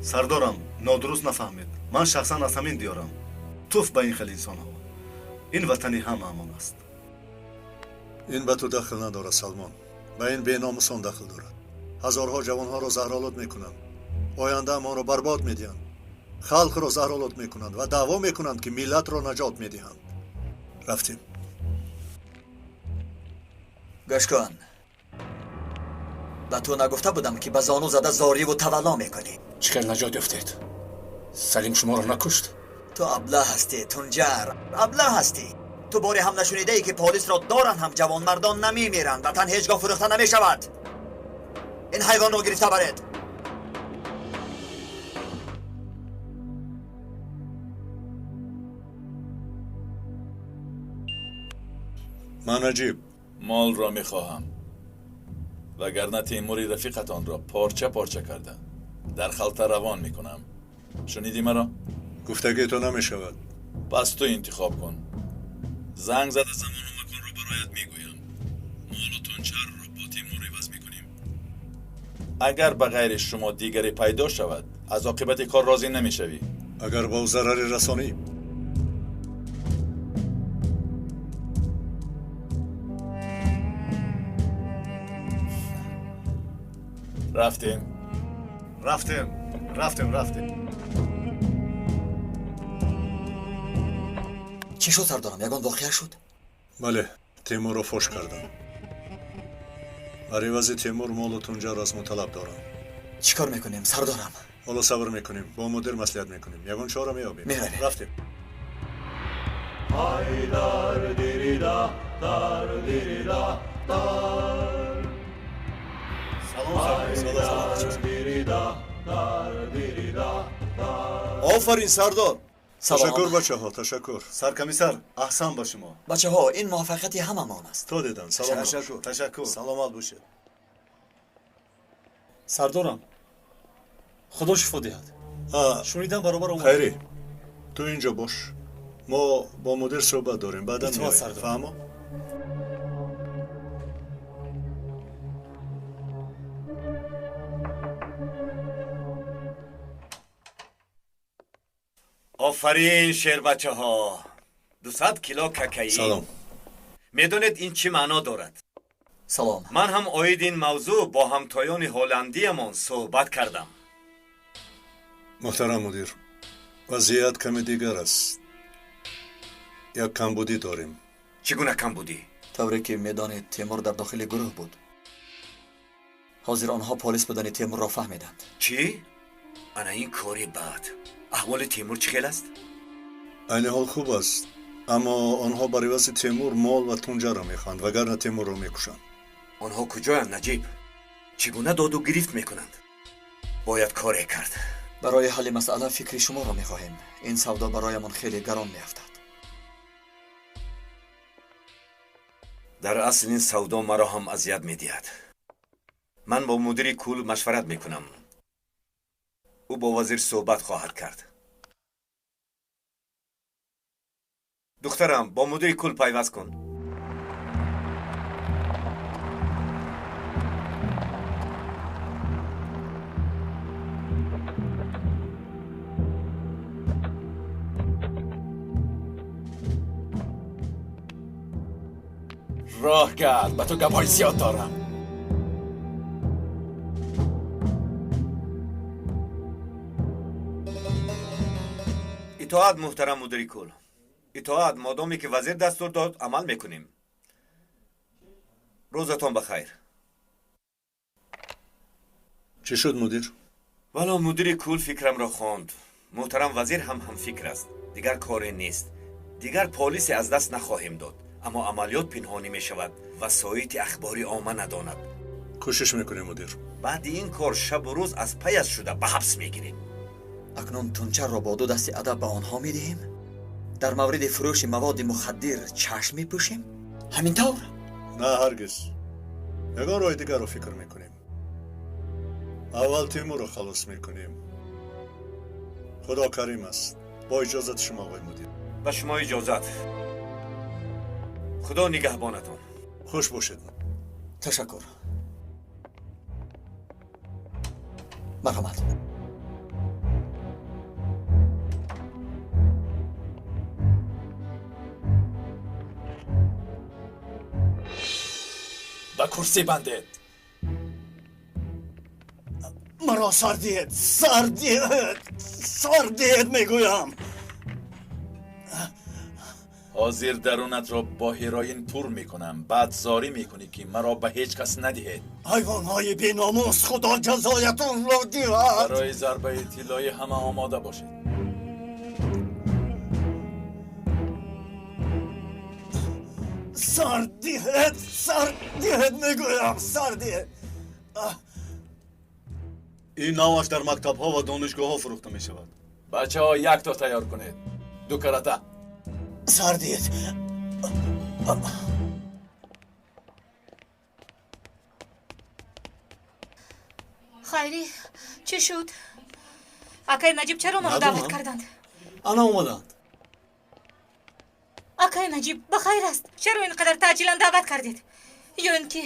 Speaker 4: Сардорам, нодуруст нафаҳмед. Ман шахсан аз ҳамин диёрам. Туф ба ин хел инсонҳо. Ин ватани ҳамаамон аст.
Speaker 2: Ин ба ту дахл надорад, Салмон. Ба ин беномусон дахл дорад. Ҳазорҳо ҷавонҳоро заҳролуд мекунанд, ояндаамонро барбод медиҳанд, халқро заҳролуд мекунанд ва даъво мекунанд, ки миллатро наҷот медиҳанд. Рафтем.
Speaker 12: Гӯш кун, ба ту нагуфта будам, ки ба зону зада зориву тавалло мекунӣ?
Speaker 3: Чӣ хел наҷот ёфтед? Салим шуморо накушт?
Speaker 12: Ту аблаҳ ҳастӣ, Тунҷар, аблаҳ ҳастӣ. Ту боре ҳам нашунидае, ки полисро доранд ҳам ҷавонмардон намемиранд, ватан ҳеҷ гоҳ фурӯхта намешавад. Ин ҳайвонро гирифта баред.
Speaker 2: Ман Наҷиб.
Speaker 8: Молро мехоҳам, вагарна Темури рафиқатонро порча порча карда дар халта равон мекунам. Шунидӣ маро?
Speaker 2: Гуфтагии ту намешавад.
Speaker 8: Пас ту интихоб кун. Занг зада замону маконро бароят мегӯям. Молу тунчарро бо Темур иваз мекунем. Агар ба ғайри шумо дигаре пайдо шавад, аз оқибати кор розӣ намешавӣ.
Speaker 2: Агар бо зараре расонӣ.
Speaker 8: Рафтем.
Speaker 4: Рафтем, рафтем, рафтем.
Speaker 12: Чӣ шуд, сардорам? Ягон воқеа шуд?
Speaker 2: Бале, Темурро фош кардам. Бар ивази Темур молу тунҷарро аз мо талаб дорам.
Speaker 12: Чӣ кор мекунем, сардорам?
Speaker 2: Ҳоло сабр мекунем, бо мудир маслиҳат мекунем, ягон чора меёбем.
Speaker 12: Меравем.
Speaker 2: Рафтем.
Speaker 11: Офарин, сардор.
Speaker 2: Ташаккур, бачаҳо, ташаккур.
Speaker 4: Саркомиссар, аҳсан ба шумо.
Speaker 12: Бачаҳо, ин муваффақияти ҳамамон аст.
Speaker 2: То дидан, саломат.
Speaker 4: Ташаккур, ташаккур, саломат бошед.
Speaker 7: Сардорам, худо шифо диҳад. Шунидам баробар омад.
Speaker 2: Хайрӣ, ту инҷо бош, мо бо мудир суҳбат дорем, баъдан меоем. Фаҳмо?
Speaker 5: Офарин, шербачаҳо! 200 кило кокаин.
Speaker 2: Салом.
Speaker 5: Медонед, ин чӣ маъно дорад?
Speaker 12: Салом.
Speaker 5: Ман ҳам оид ин мавзӯъ бо ҳамтоёни ҳолландиямон суҳбат кардам.
Speaker 2: Муҳтарам мудир, вазъият каме дигар аст. Як камбудӣ дорем.
Speaker 5: Чӣ гуна камбудӣ?
Speaker 12: Тавре ки медонед, Темур дар дохили гурӯҳ буд. Ҳозир онҳо полис будани Темурро фаҳмиданд.
Speaker 5: Чӣ? Ана ин кори бад. Аҳволи Темур чӣ хел аст?
Speaker 2: Айни ҳол хуб аст, аммо онҳо бар ивази Темур мол ва тунҷаро мехоҳанд, вагарна Темурро мекушанд.
Speaker 5: Онҳо куҷоянд, Наҷиб? Чӣ гуна доду гирифт мекунанд? Бояд коре кард.
Speaker 12: Барои ҳалли масъала фикри шуморо мехоҳем. Ин савдо бароямон хеле гарон меафтад.
Speaker 5: Дар асл ин савдо маро ҳам азият медиҳад. Ман бо мудири кул машварат мекунам. Ӯ бо вазир суҳбат хоҳад кард. Духтарам, бо мудири кул пайваст кун.
Speaker 3: Роҳ кард, ба ту гапҳои зиёд дорам.
Speaker 5: Итоат, муҳтарам мудири кул. Итоат, модоме ки вазир дастур дод, амал мекунем. Рӯзатон ба хайр.
Speaker 2: Чӣ шуд, мудир?
Speaker 5: Вало мудири кул фикрамро хонд. Муҳтарам вазир ҳам ҳамфикр аст. Дигар коре нест. Дигар полисе аз даст нахоҳем дод. Аммо амалиёт пинҳонӣ мешавад ва соити ахбори омма надонад.
Speaker 2: Кӯшиш мекунем, мудир.
Speaker 5: Баъди ин кор шабу рӯз аз паяс шуда ба ҳабс мегирем.
Speaker 12: Акнун тунчарро бо ду дасти адаб ба онҳо медиҳем? Дар мавриди фурӯши маводи мухаддир чашм мепӯшем? Ҳамин тавр?
Speaker 2: На, ҳаргиз. Ягон роҳи дигарро фикр мекунем. Аввал Темурро халос мекунем. Худо карим аст. Бо иҷозати шумо, оғои мудир.
Speaker 5: Ба шумо иҷозат. Худо нигаҳбонатон.
Speaker 2: Хуш бошед.
Speaker 12: Ташаккур. Марҳамат.
Speaker 3: Ба курсӣ бандед.
Speaker 6: Маро сар диҳед, сар диҳед, сар диҳед мегӯям.
Speaker 8: Ҳозир дарунатро бо ҳероин пур мекунам, баъд зорӣ мекунӣ, ки маро ба ҳеҷ кас надиҳед.
Speaker 6: Ҳайвонҳои беномус, худо ҷазоятонро диҳад.
Speaker 8: Барои зарбаи тиллоӣ ҳама омода бошед.
Speaker 6: Сар диҳед, сар диҳед мегӯям, сар диҳед.
Speaker 4: Ин навъаш дар мактабҳо ва донишгоҳҳо фурӯхта мешавад.
Speaker 8: Бачаҳо, якто тайёр кунед, ду карата.
Speaker 6: Сар диҳед.
Speaker 9: Хайрӣ, чӣ шуд? Акаи Наҷиб чаро маро даъват карданд?
Speaker 7: Ана омаданд.
Speaker 9: Акаи Наҷиб ба хайр аст? Чаро ин қадар таъҷилан даъват кардед? Ё ин ки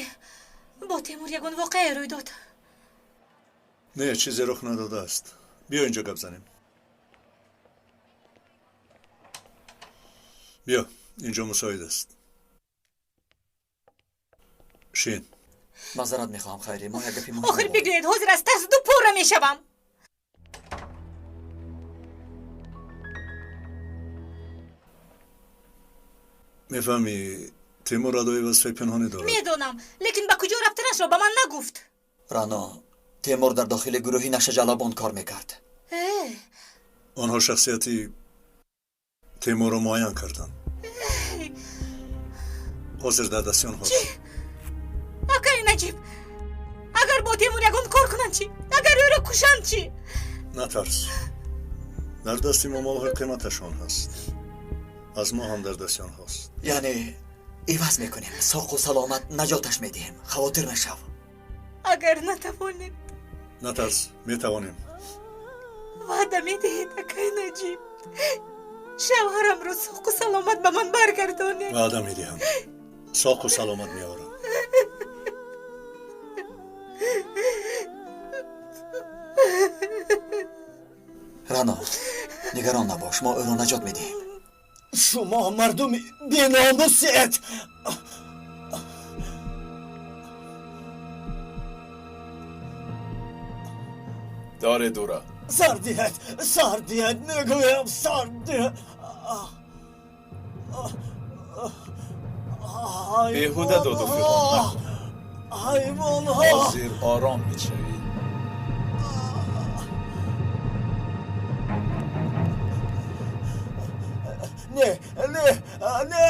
Speaker 9: бо Темур ягон воқеае рӯй дод?
Speaker 2: Не, чизе рух надодааст. Биё, инҷо гап занем. Биё, инҷо мусоид аст. Шин.
Speaker 12: Маъзарат мехоҳам, Хайрӣ, мо як гапи муҳим.
Speaker 9: Охир бигӯед, ҳозир аз тарс ду пора мешавам.
Speaker 2: Мефаҳмӣ, Темур адои вазифаи пинҳонӣ дорад.
Speaker 9: Медонам, лекин ба куҷо рафтанашро ба ман нагуфт.
Speaker 12: Рано, Темур дар дохили гурӯҳи нашаҷаллобон кор мекард.
Speaker 2: Онҳо шахсияти Темурро муайян карданд. Ҳозир дар дасти онҳост.
Speaker 9: Чӣ? Акаи Наҷиб, агар бо Темур ягон кор кунанд чӣ? Агар ӯро кушанд чӣ?
Speaker 2: Натарс, дар дасти мо молҳои қиматашон ҳаст. Аз мо ҳам дар дасти онҳост.
Speaker 12: Яъне иваз мекунем, соқу саломат наҷоташ медиҳем. Хавотир нашав.
Speaker 9: Агар натавонед?
Speaker 2: Натарс, метавонем.
Speaker 9: Ваъда медиҳед, акаи Наҷиб, шавҳарамро соқу саломат ба ман баргардонед?
Speaker 2: Ваъда медиҳам, соқу саломат меорам.
Speaker 12: Рано, нигарон набош, мо ӯро наҷот медиҳем.
Speaker 6: Шумо мардуми беномусед.
Speaker 8: Доре дура.
Speaker 6: Сар диҳед, сар диҳед мегӯям, сар диҳед.
Speaker 8: Беҳуда доду фиғон накун.
Speaker 6: Ҳайвонҳо.
Speaker 8: Ҳозир ором мешавӣ.
Speaker 6: Не, не, не.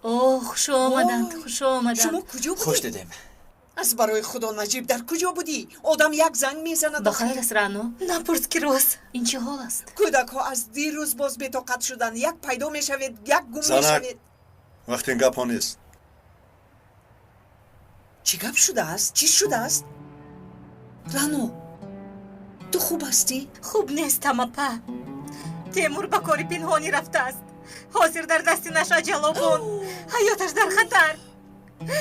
Speaker 9: О, хуш омаданд, хуш омаданд.
Speaker 10: Шумо куҷо будед?
Speaker 12: Хуш дидем.
Speaker 10: Аз барои худо, Наҷиб, дар куҷо будӣ? Одам як занг мезанад.
Speaker 9: Ба хайр аст, Рано? Напурс, ки рост. Ин чӣ ҳол аст?
Speaker 10: Кӯдакҳо аз дирӯз боз бетоқат шуданд. Як пайдо мешавед, як гум
Speaker 2: Занак,
Speaker 10: мешавед.
Speaker 2: Вақти ин гапҳо нест.
Speaker 10: Чӣ гап шудааст? Чӣ шудааст? Рано, ту хуб ҳастӣ?
Speaker 9: Хуб нестам, апа. Темур ба кори пинҳонӣ рафтааст. Ҳозир дар дасти нашаҷаллобон. Ҳаёташ дар хатар.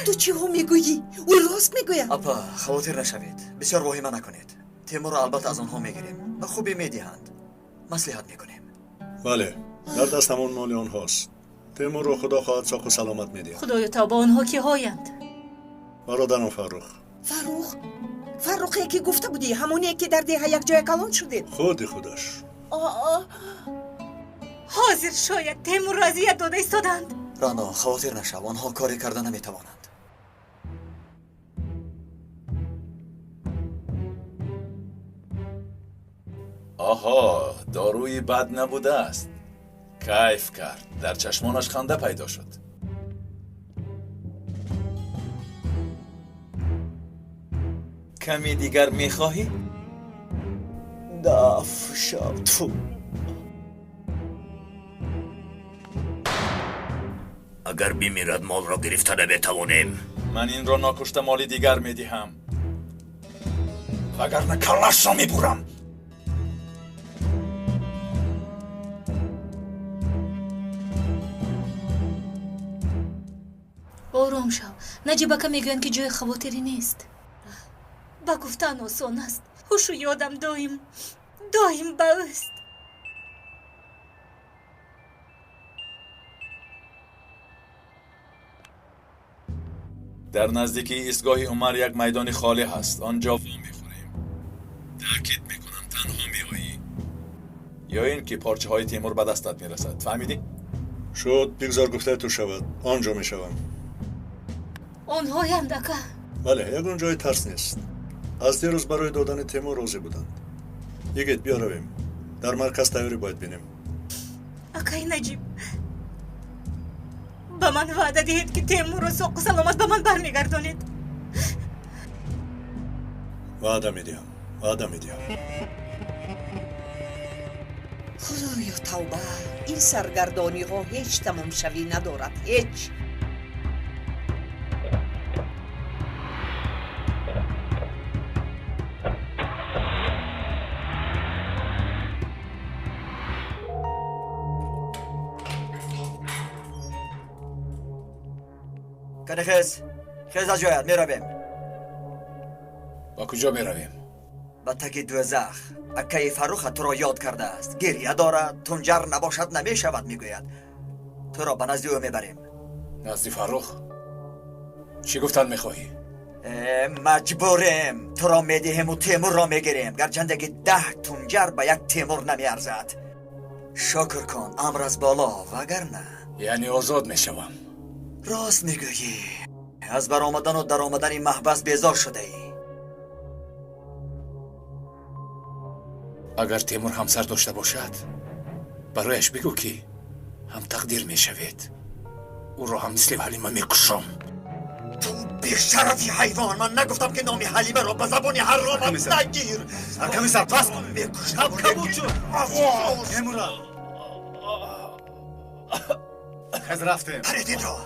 Speaker 10: Ту чиҳо мегӯӣ? Ӯ рост мегӯяд.
Speaker 12: Апа, хавотир нашавед, бисёр воҳима накунед. Темурро албатта аз онҳо мегирем, ба хубӣ медиҳанд, маслиҳат мекунем.
Speaker 2: Бале, дар даст ҳамон моли онҳост. Темурро худо хоҳад соқу саломат медиҳад.
Speaker 9: Худоё тавба, онҳо киҳоянд?
Speaker 2: Бародарам Фаррух.
Speaker 10: Фаррух? Фаррухе ки гуфта будӣ, ҳамоне ки дар деҳа якҷоя калон шудед?
Speaker 2: Худи худаш.
Speaker 9: Ҳозир шояд Темурро азият дода истоданд.
Speaker 12: Рано, хавотир нашав, онҳо коре карда наметавонанд.
Speaker 8: Оҳо, доруи бад набудааст. Кайф кард, дар чашмонаш ханда пайдо шуд. Каме дигар мехоҳӣ?
Speaker 6: Даф шав, тфу.
Speaker 1: Агар бимирад, молро гирифта наметавонем.
Speaker 8: Ман инро нокушта моли дигар медиҳам, вагарна каллашро мебурам.
Speaker 9: Ором шав. Наҷиб ака мегӯянд, ки ҷои хавотирӣ нест. Ба гуфтан осон аст. Ҳушу ёдам доим доим ба ӯст.
Speaker 8: Дар наздикии истгоҳи Умар як майдони холӣ ҳаст. Он ҷо вомехӯрем. Таъкид мекунам, танҳо меоӣ ё ин ки порчаҳои Темур ба дастат мерасад. Фаҳмидӣ?
Speaker 2: Шуд, бигзор гуфтаи ту шавад. Он ҷо мешавам.
Speaker 9: Онҳоянд, ака.
Speaker 2: Бале, ягон ҷои тарс нест. Аз дирӯз барои додани Темур розӣ буданд. Йигит, биё равем. Дар марказ тайёрӣ бояд бинем.
Speaker 9: Акаи Наҷиб, ба ман ваъда диҳед, ки Темурро соқу саломат ба ман бармегардонед.
Speaker 2: Ваъда медиҳам, ваъда медиҳам.
Speaker 10: Худоё, тавба! Ин саргардониҳо ҳеҷ тамомшавӣ надорад, ҳеҷ.
Speaker 12: Кане хез, хез аз ҷоят, меравем.
Speaker 3: Ба куҷо меравем?
Speaker 12: Ба таги дӯзах. Акаи Фарруха туро ёд кардааст. Гирья дорад, тунҷар набошад намешавад, мегӯяд. Туро ба назди ӯ мебарем.
Speaker 3: Назди Фаррух? Чӣ гуфтан мехоҳӣ?
Speaker 12: Маҷбурем. Туро медиҳему Темурро мегирем. Гарчанде ки 10 тунҷар ба як Темур намеарзад. Шукр кун, амр аз боло, вагарна.
Speaker 3: Яъне озод мешавам.
Speaker 12: Рост мегӯӣ. Аз баромадану даромадани маҳбас безор шудаӣ.
Speaker 3: Агар Темур ҳамсар дошта бошад, барояш бигӯ, ки ҳамтақдир мешавед. Ӯро ҳам мисли Ҳалима мекушам.
Speaker 12: Ту бешарафи ҳайвон! Ман нагуфтам, ки номи Ҳалимаро ба забони ҳаромат нагир.
Speaker 4: Комиссар, бас кун!
Speaker 12: Мекушам.
Speaker 4: Кабуд шуд! Темура! Хез, рафтем.
Speaker 12: Паред инро!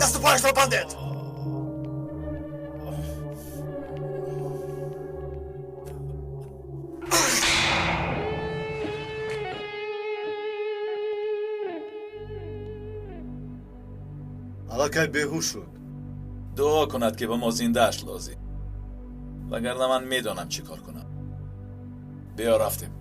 Speaker 12: Дасту пояшро бандед!
Speaker 4: Аллакай беҳуш шуд.
Speaker 8: Дуо кунад, ки ба мо зиндааш лозим, вагарна ман медонам чӣ кор кунам. Биё, рафтем.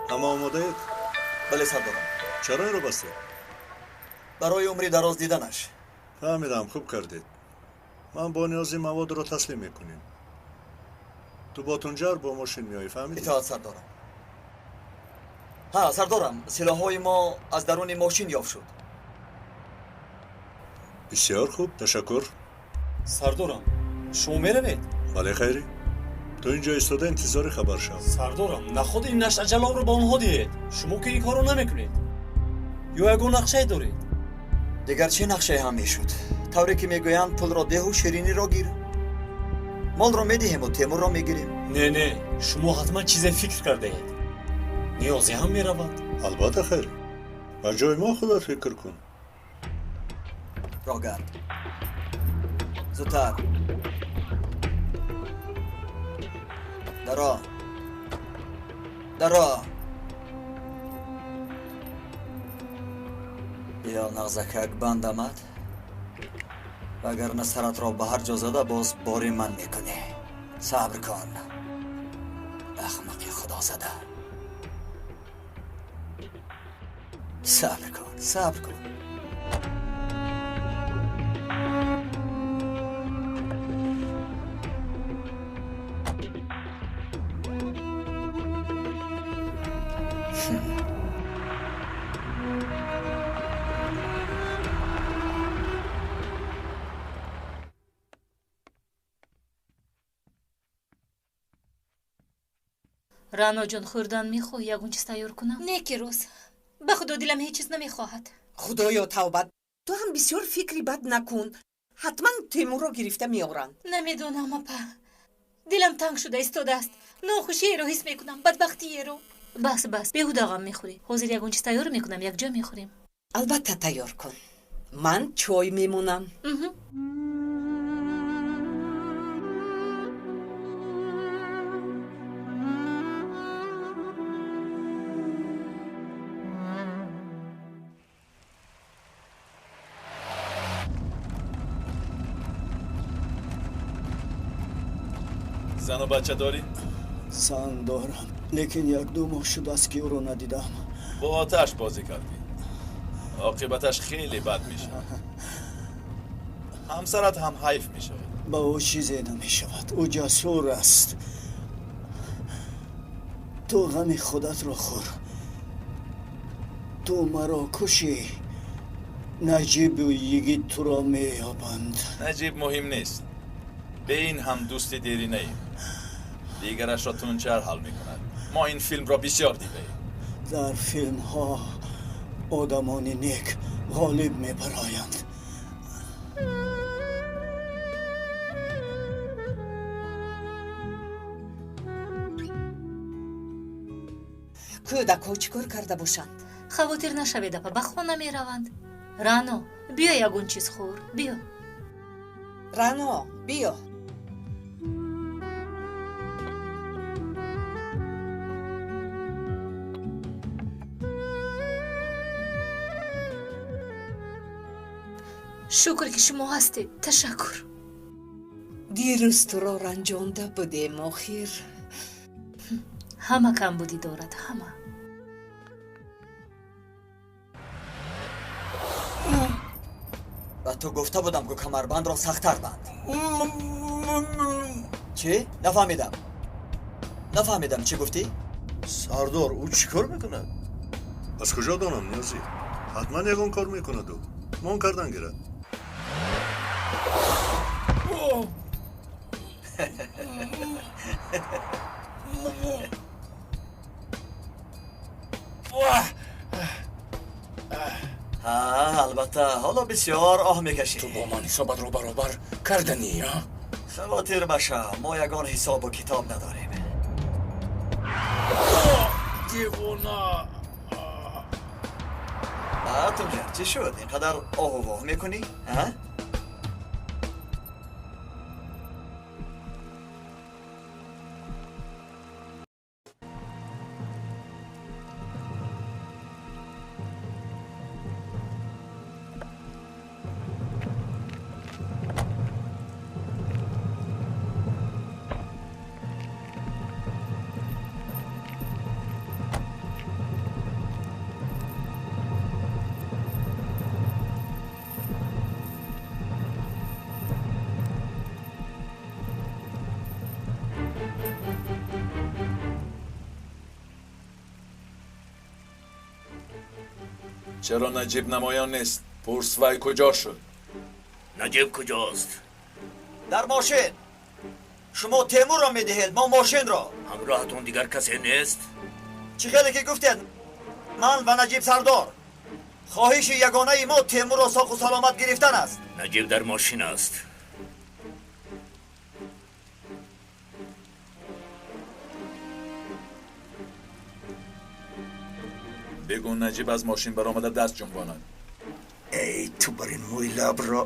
Speaker 2: Ҳама омодаед?
Speaker 12: Бале, сардорам.
Speaker 2: Чаро инро бастед?
Speaker 12: Барои умри дароз диданаш.
Speaker 2: Фаҳмидам, хуб кардед. Ман бо ниёзи маводро таслим мекунем. Ту бо тунҷар бо мошин меоӣ, фаҳмидӣ?
Speaker 12: Итоат, сардорам. Ҳа, сардорам, силоҳҳои мо аз даруни мошин ёфт шуд.
Speaker 2: Бисёр хуб, ташаккур.
Speaker 7: Сардорам, шумо меравед?
Speaker 2: Бале, Хайрӣ. Ту инҷо истода интизори хабар шав.
Speaker 7: Сардорам, наход ин нашъаҷалобро ба онҳо диҳед. Шумо ки ин корро намекунед. Ё ягон нақшае доред?
Speaker 12: Дигар чӣ нақшае ҳам мешуд? Тавре ки мегӯянд, пулро деҳу шириниро гир. Молро медиҳему Темурро мегирем.
Speaker 7: Не, не, шумо ҳатман чизе фикр кардаед. Ниёзе ҳам меравад.
Speaker 2: Албатта, Хайрӣ. Ба ҷои мо худат фикр кун.
Speaker 12: Роҳгард, зудтар. Даро, даро. Биё, нағзакак, банд амад, вагарна саратро ба ҳар ҷо зада боз бори ман мекунӣ. Сабр кун, ахмақи худозада. Сабр кун, сабр кун.
Speaker 9: Раъноҷон, хӯрдан мехоҳӣ? Ягон чиз тайёр кунам? Не, ки рӯз. Ба худо дилам ҳеҷ чиз намехоҳад.
Speaker 10: Худоё, тавба, ту ҳам бисёр фикри бад накун. Ҳатман Темурро гирифта меоранд.
Speaker 9: Намедонам, апа. Дилам танг шуда истодааст. Нохушиеро ҳис мекунам, бадбахтиеро. Бас, бас, беҳуда ғам мехӯрӣ. Ҳозир ягон чиз тайёр мекунам, якҷо мехӯрем.
Speaker 10: Албатта тайёр кун. Ман чой мемонам.
Speaker 8: Зану бача дорӣ?
Speaker 6: Зан дорам, лекин як-ду моҳ шудааст, ки ӯро надидам.
Speaker 8: Бо оташ бозӣ кардӣ. Оқибаташ хеле бад мешавад. Ҳамсарат ҳам ҳайф мешавад.
Speaker 6: Ба ӯ чизе намешавад. Ӯ ҷасур аст. Ту ғами худатро хӯр. Ту маро кушӣ, Наҷибу йигит туро меёбанд.
Speaker 8: Наҷиб муҳим нест. Бе ин ҳам дӯсти деринаем. Дигарашро Тунчар ҳал мекунад. Мо ин филмро бисёр дидаем.
Speaker 6: Дар филмҳо одамони нек ғолиб мебароянд.
Speaker 10: Кӯдакҳо чӣ кор карда бошанд?
Speaker 9: Хавотир нашавед, апа, ба хона мераванд. Рано, биё ягон чиз хӯр, биё.
Speaker 10: Рано, биё.
Speaker 9: Шукр, ки шумо ҳастед. Ташаккур.
Speaker 10: Дирӯз туро ранҷонда будем, охир.
Speaker 9: Ҳама камбудӣ дорад, ҳама.
Speaker 12: Ба ту гуфта будам, ку камарбандро сахттар банд. Чӣ? Нафаҳмидам. Нафаҳмидам, чӣ гуфтӣ?
Speaker 11: Сардор, ӯ чӣ кор мекунад?
Speaker 2: Аз куҷо донам, Ниёзӣ? Ҳатман ягон кор мекунад ӯ. Мон кардан гирад.
Speaker 12: Ҳа, албатта, ҳоло бисёр оҳ мекашӣ.
Speaker 3: Ту бо ман ҳисобатро баробар карданӣ, а?
Speaker 12: Хавотир машав, мо ягон ҳисобу китоб надорем.
Speaker 3: Девона!
Speaker 12: Тунҷар, чӣ шуд? Ин қадар оҳу воҳ мекунӣ? А?
Speaker 8: Чаро Наҷиб намоён нест? Пурс, вай куҷо шуд?
Speaker 1: Наҷиб куҷост?
Speaker 12: Дар мошин. Шумо Темурро медиҳед, мо мошинро.
Speaker 1: Ҳамроҳатон дигар касе нест?
Speaker 12: Чӣ хеле ки гуфтед, ман ва Наҷиб сардор. Хоҳиши ягонаи мо Темурро соқу саломат гирифтан аст.
Speaker 1: Наҷиб дар мошин аст.
Speaker 8: Бигӯ Наҷиб аз мошин баромада даст ҷунбонад.
Speaker 11: Эй, ту бар ин мӯи лабро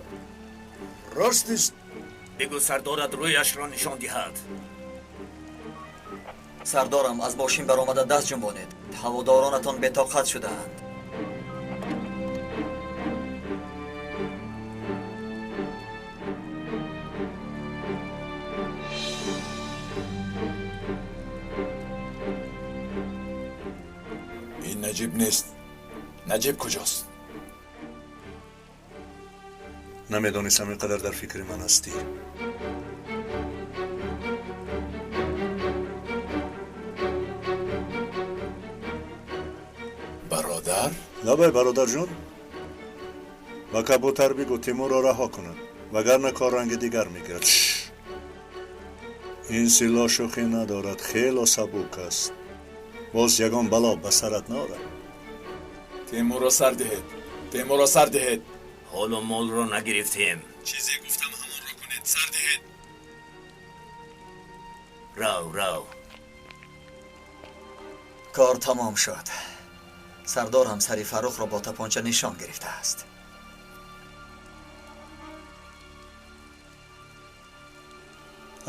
Speaker 11: рост нест.
Speaker 1: Бигӯ сардорат рӯяшро нишон диҳад.
Speaker 12: Сардорам, аз мошин баромада даст ҷунбонед. Ҳаводоронатон бетоқат шудаанд.
Speaker 8: Ин Наҷиб нест. Наҷиб куҷост?
Speaker 2: Намедонистам ин қадар дар фикри ман ҳастӣ.
Speaker 8: Бародар?
Speaker 2: Лабай, бародарҷон, ба кабутар бигӯ Тимурро раҳо кунад, вагарна кор ранги дигар мегирад. Ин силоҳ шӯхӣ надорад, хело сабук аст. Боз ягон бало ба сарат наорад.
Speaker 8: Тимурро сар диҳед, Тимурро сар диҳед.
Speaker 5: Ҳоло молро нагирифтем.
Speaker 8: Чизе гуфтам, ҳамонро кунед, сар диҳед.
Speaker 5: Рав, рав.
Speaker 12: Кор тамом шуд. Сардорам сари Фаррухро бо тапонча нишон гирифтааст.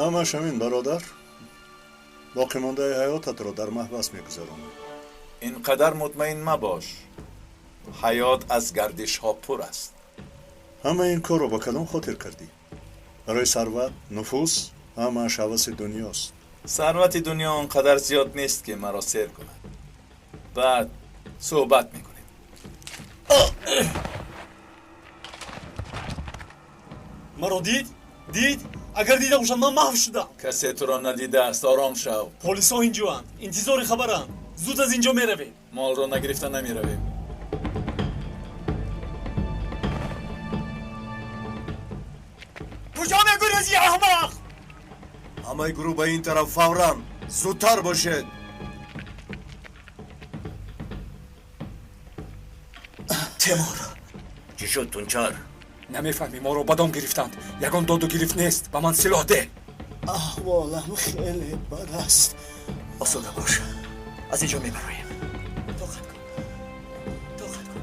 Speaker 2: Ҳамаш ҳамин, бародар. Боқимондаи ҳаётатро дар маҳбас мегузаронӣ.
Speaker 8: Ин қадар мутмаин мабош. Ҳаёт аз гардишҳо пур аст.
Speaker 2: Ҳама ин корро ба кадом хотир кардӣ? Барои сарват, нуфуз? Ҳамааш ҳаваси дунёст.
Speaker 8: Сарвати дунё он қадар зиёд нест, ки маро сер кунад. Баъд суҳбат мекунем.
Speaker 7: Маро дид? Дид? Агар дида бошад, ман маҳв шудам.
Speaker 8: Касе туро надидааст, ором шав.
Speaker 7: Полисҳо инҷоанд, интизори хабаранд. Зуд аз инҷо меравем.
Speaker 8: Молро нагирифта намеравем.
Speaker 7: Куҷо мегурезӣ, аҳмақ?
Speaker 11: Ҳамаи гурӯҳ ба ин тараф, фавран, зудтар бошед.
Speaker 12: Тимур.
Speaker 5: Чӣ шуд, Тунчар?
Speaker 3: Намефаҳмӣ, моро ба дом гирифтанд. Ягон доду гирифт нест. Ба ман силоҳ деҳ.
Speaker 6: Аҳволам хеле бад аст.
Speaker 12: Осуда бош, аз инҷо мебароем. Тоқат кун, тоқат кун,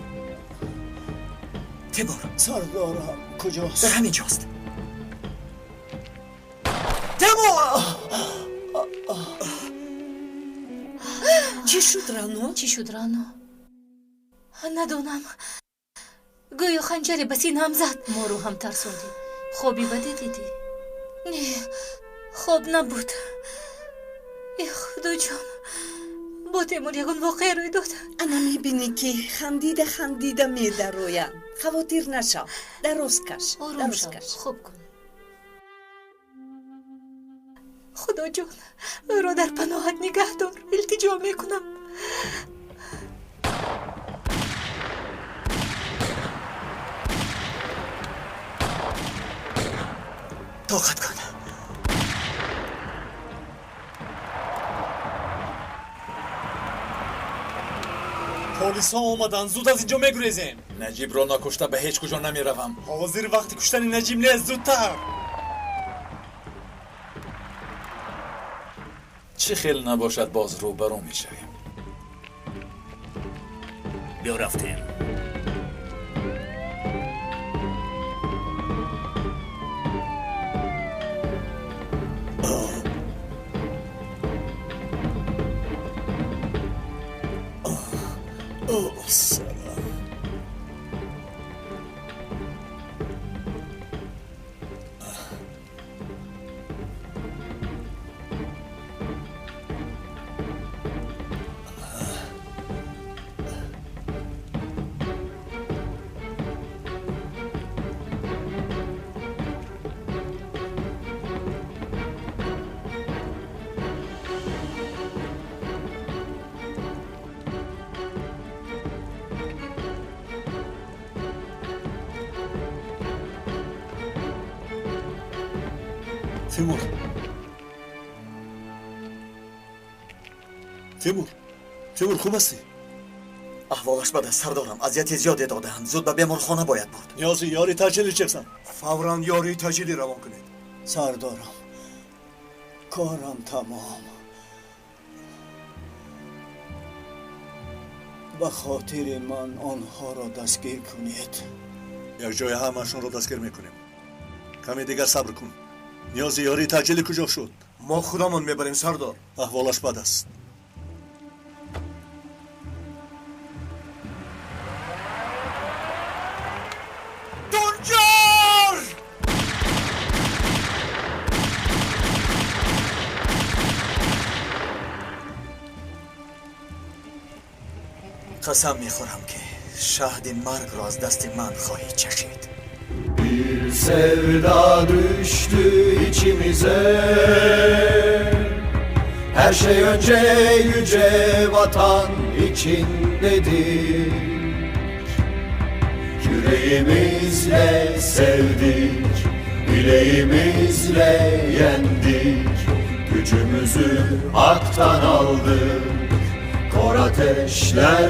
Speaker 12: Тимур.
Speaker 6: Сардорам куҷост?
Speaker 12: Дар ҳамин ҷост, Тимур.
Speaker 10: Чӣ шуд, Рано?
Speaker 9: Чӣ шуд, Рано? Надонам, гӯё ханҷаре ба синаам зад. Моро ҳам тарсондӣ. Хоби баде дидӣ? Не, хоб набуд. Э, Худоҷон, бо Темур ягон воқеа рӯй дод?
Speaker 10: Ана мебинӣ, ки хандида хандида медароянд. Хавотир нашав, дароз каш.
Speaker 9: Ором
Speaker 10: дароз
Speaker 9: шав.
Speaker 10: Каш.
Speaker 9: Хоб кун. Худоҷон, ӯро дар паноҳат нигаҳ дор, илтиҷо мекунам.
Speaker 12: Тоқат кун.
Speaker 7: Полисҳо омаданд, зуд аз инҷо мегурезем.
Speaker 8: Наҷибро накушта ба ҳеҷ куҷо намеравам.
Speaker 7: Ҳозир вақти куштани Наҷиб нест, зудтар.
Speaker 8: Чӣ хел набошад, боз рӯбарӯ мешавем.
Speaker 5: Биё, рафтем.
Speaker 2: О, сарам! Тимур, Тимур, Тимур, хуб ҳастӣ?
Speaker 12: Аҳволаш бад аст, сардорам. Азияти зиёде додаанд, зуд ба беморхона бояд бурд.
Speaker 2: Ниёзи ёри таъҷилӣ чексан.
Speaker 11: Фавран ёрии таъҷилӣ равон кунед.
Speaker 6: Сардорам, корам тамом. Ба хотири ман онҳоро дастгир кунед.
Speaker 2: Якҷоя ҳамаашонро дастгир мекунем, каме дигар сабр кун. Ниёзи ёрии таъҷилӣ куҷо шуд?
Speaker 11: Мо худамон мебарем, сардор.
Speaker 2: Аҳволаш бад аст.
Speaker 11: Тунҷар!
Speaker 12: Қасам мехӯрам, ки шаҳди маргро аз дасти ман хоҳӣ чашид.
Speaker 13: Bir sevda düştü içimize. Her şey önce yüce vatan için dedik. Yüreğimizle sevdik, bileğimizle yendik. Gücümüzü haktan aldık, kor ateşler.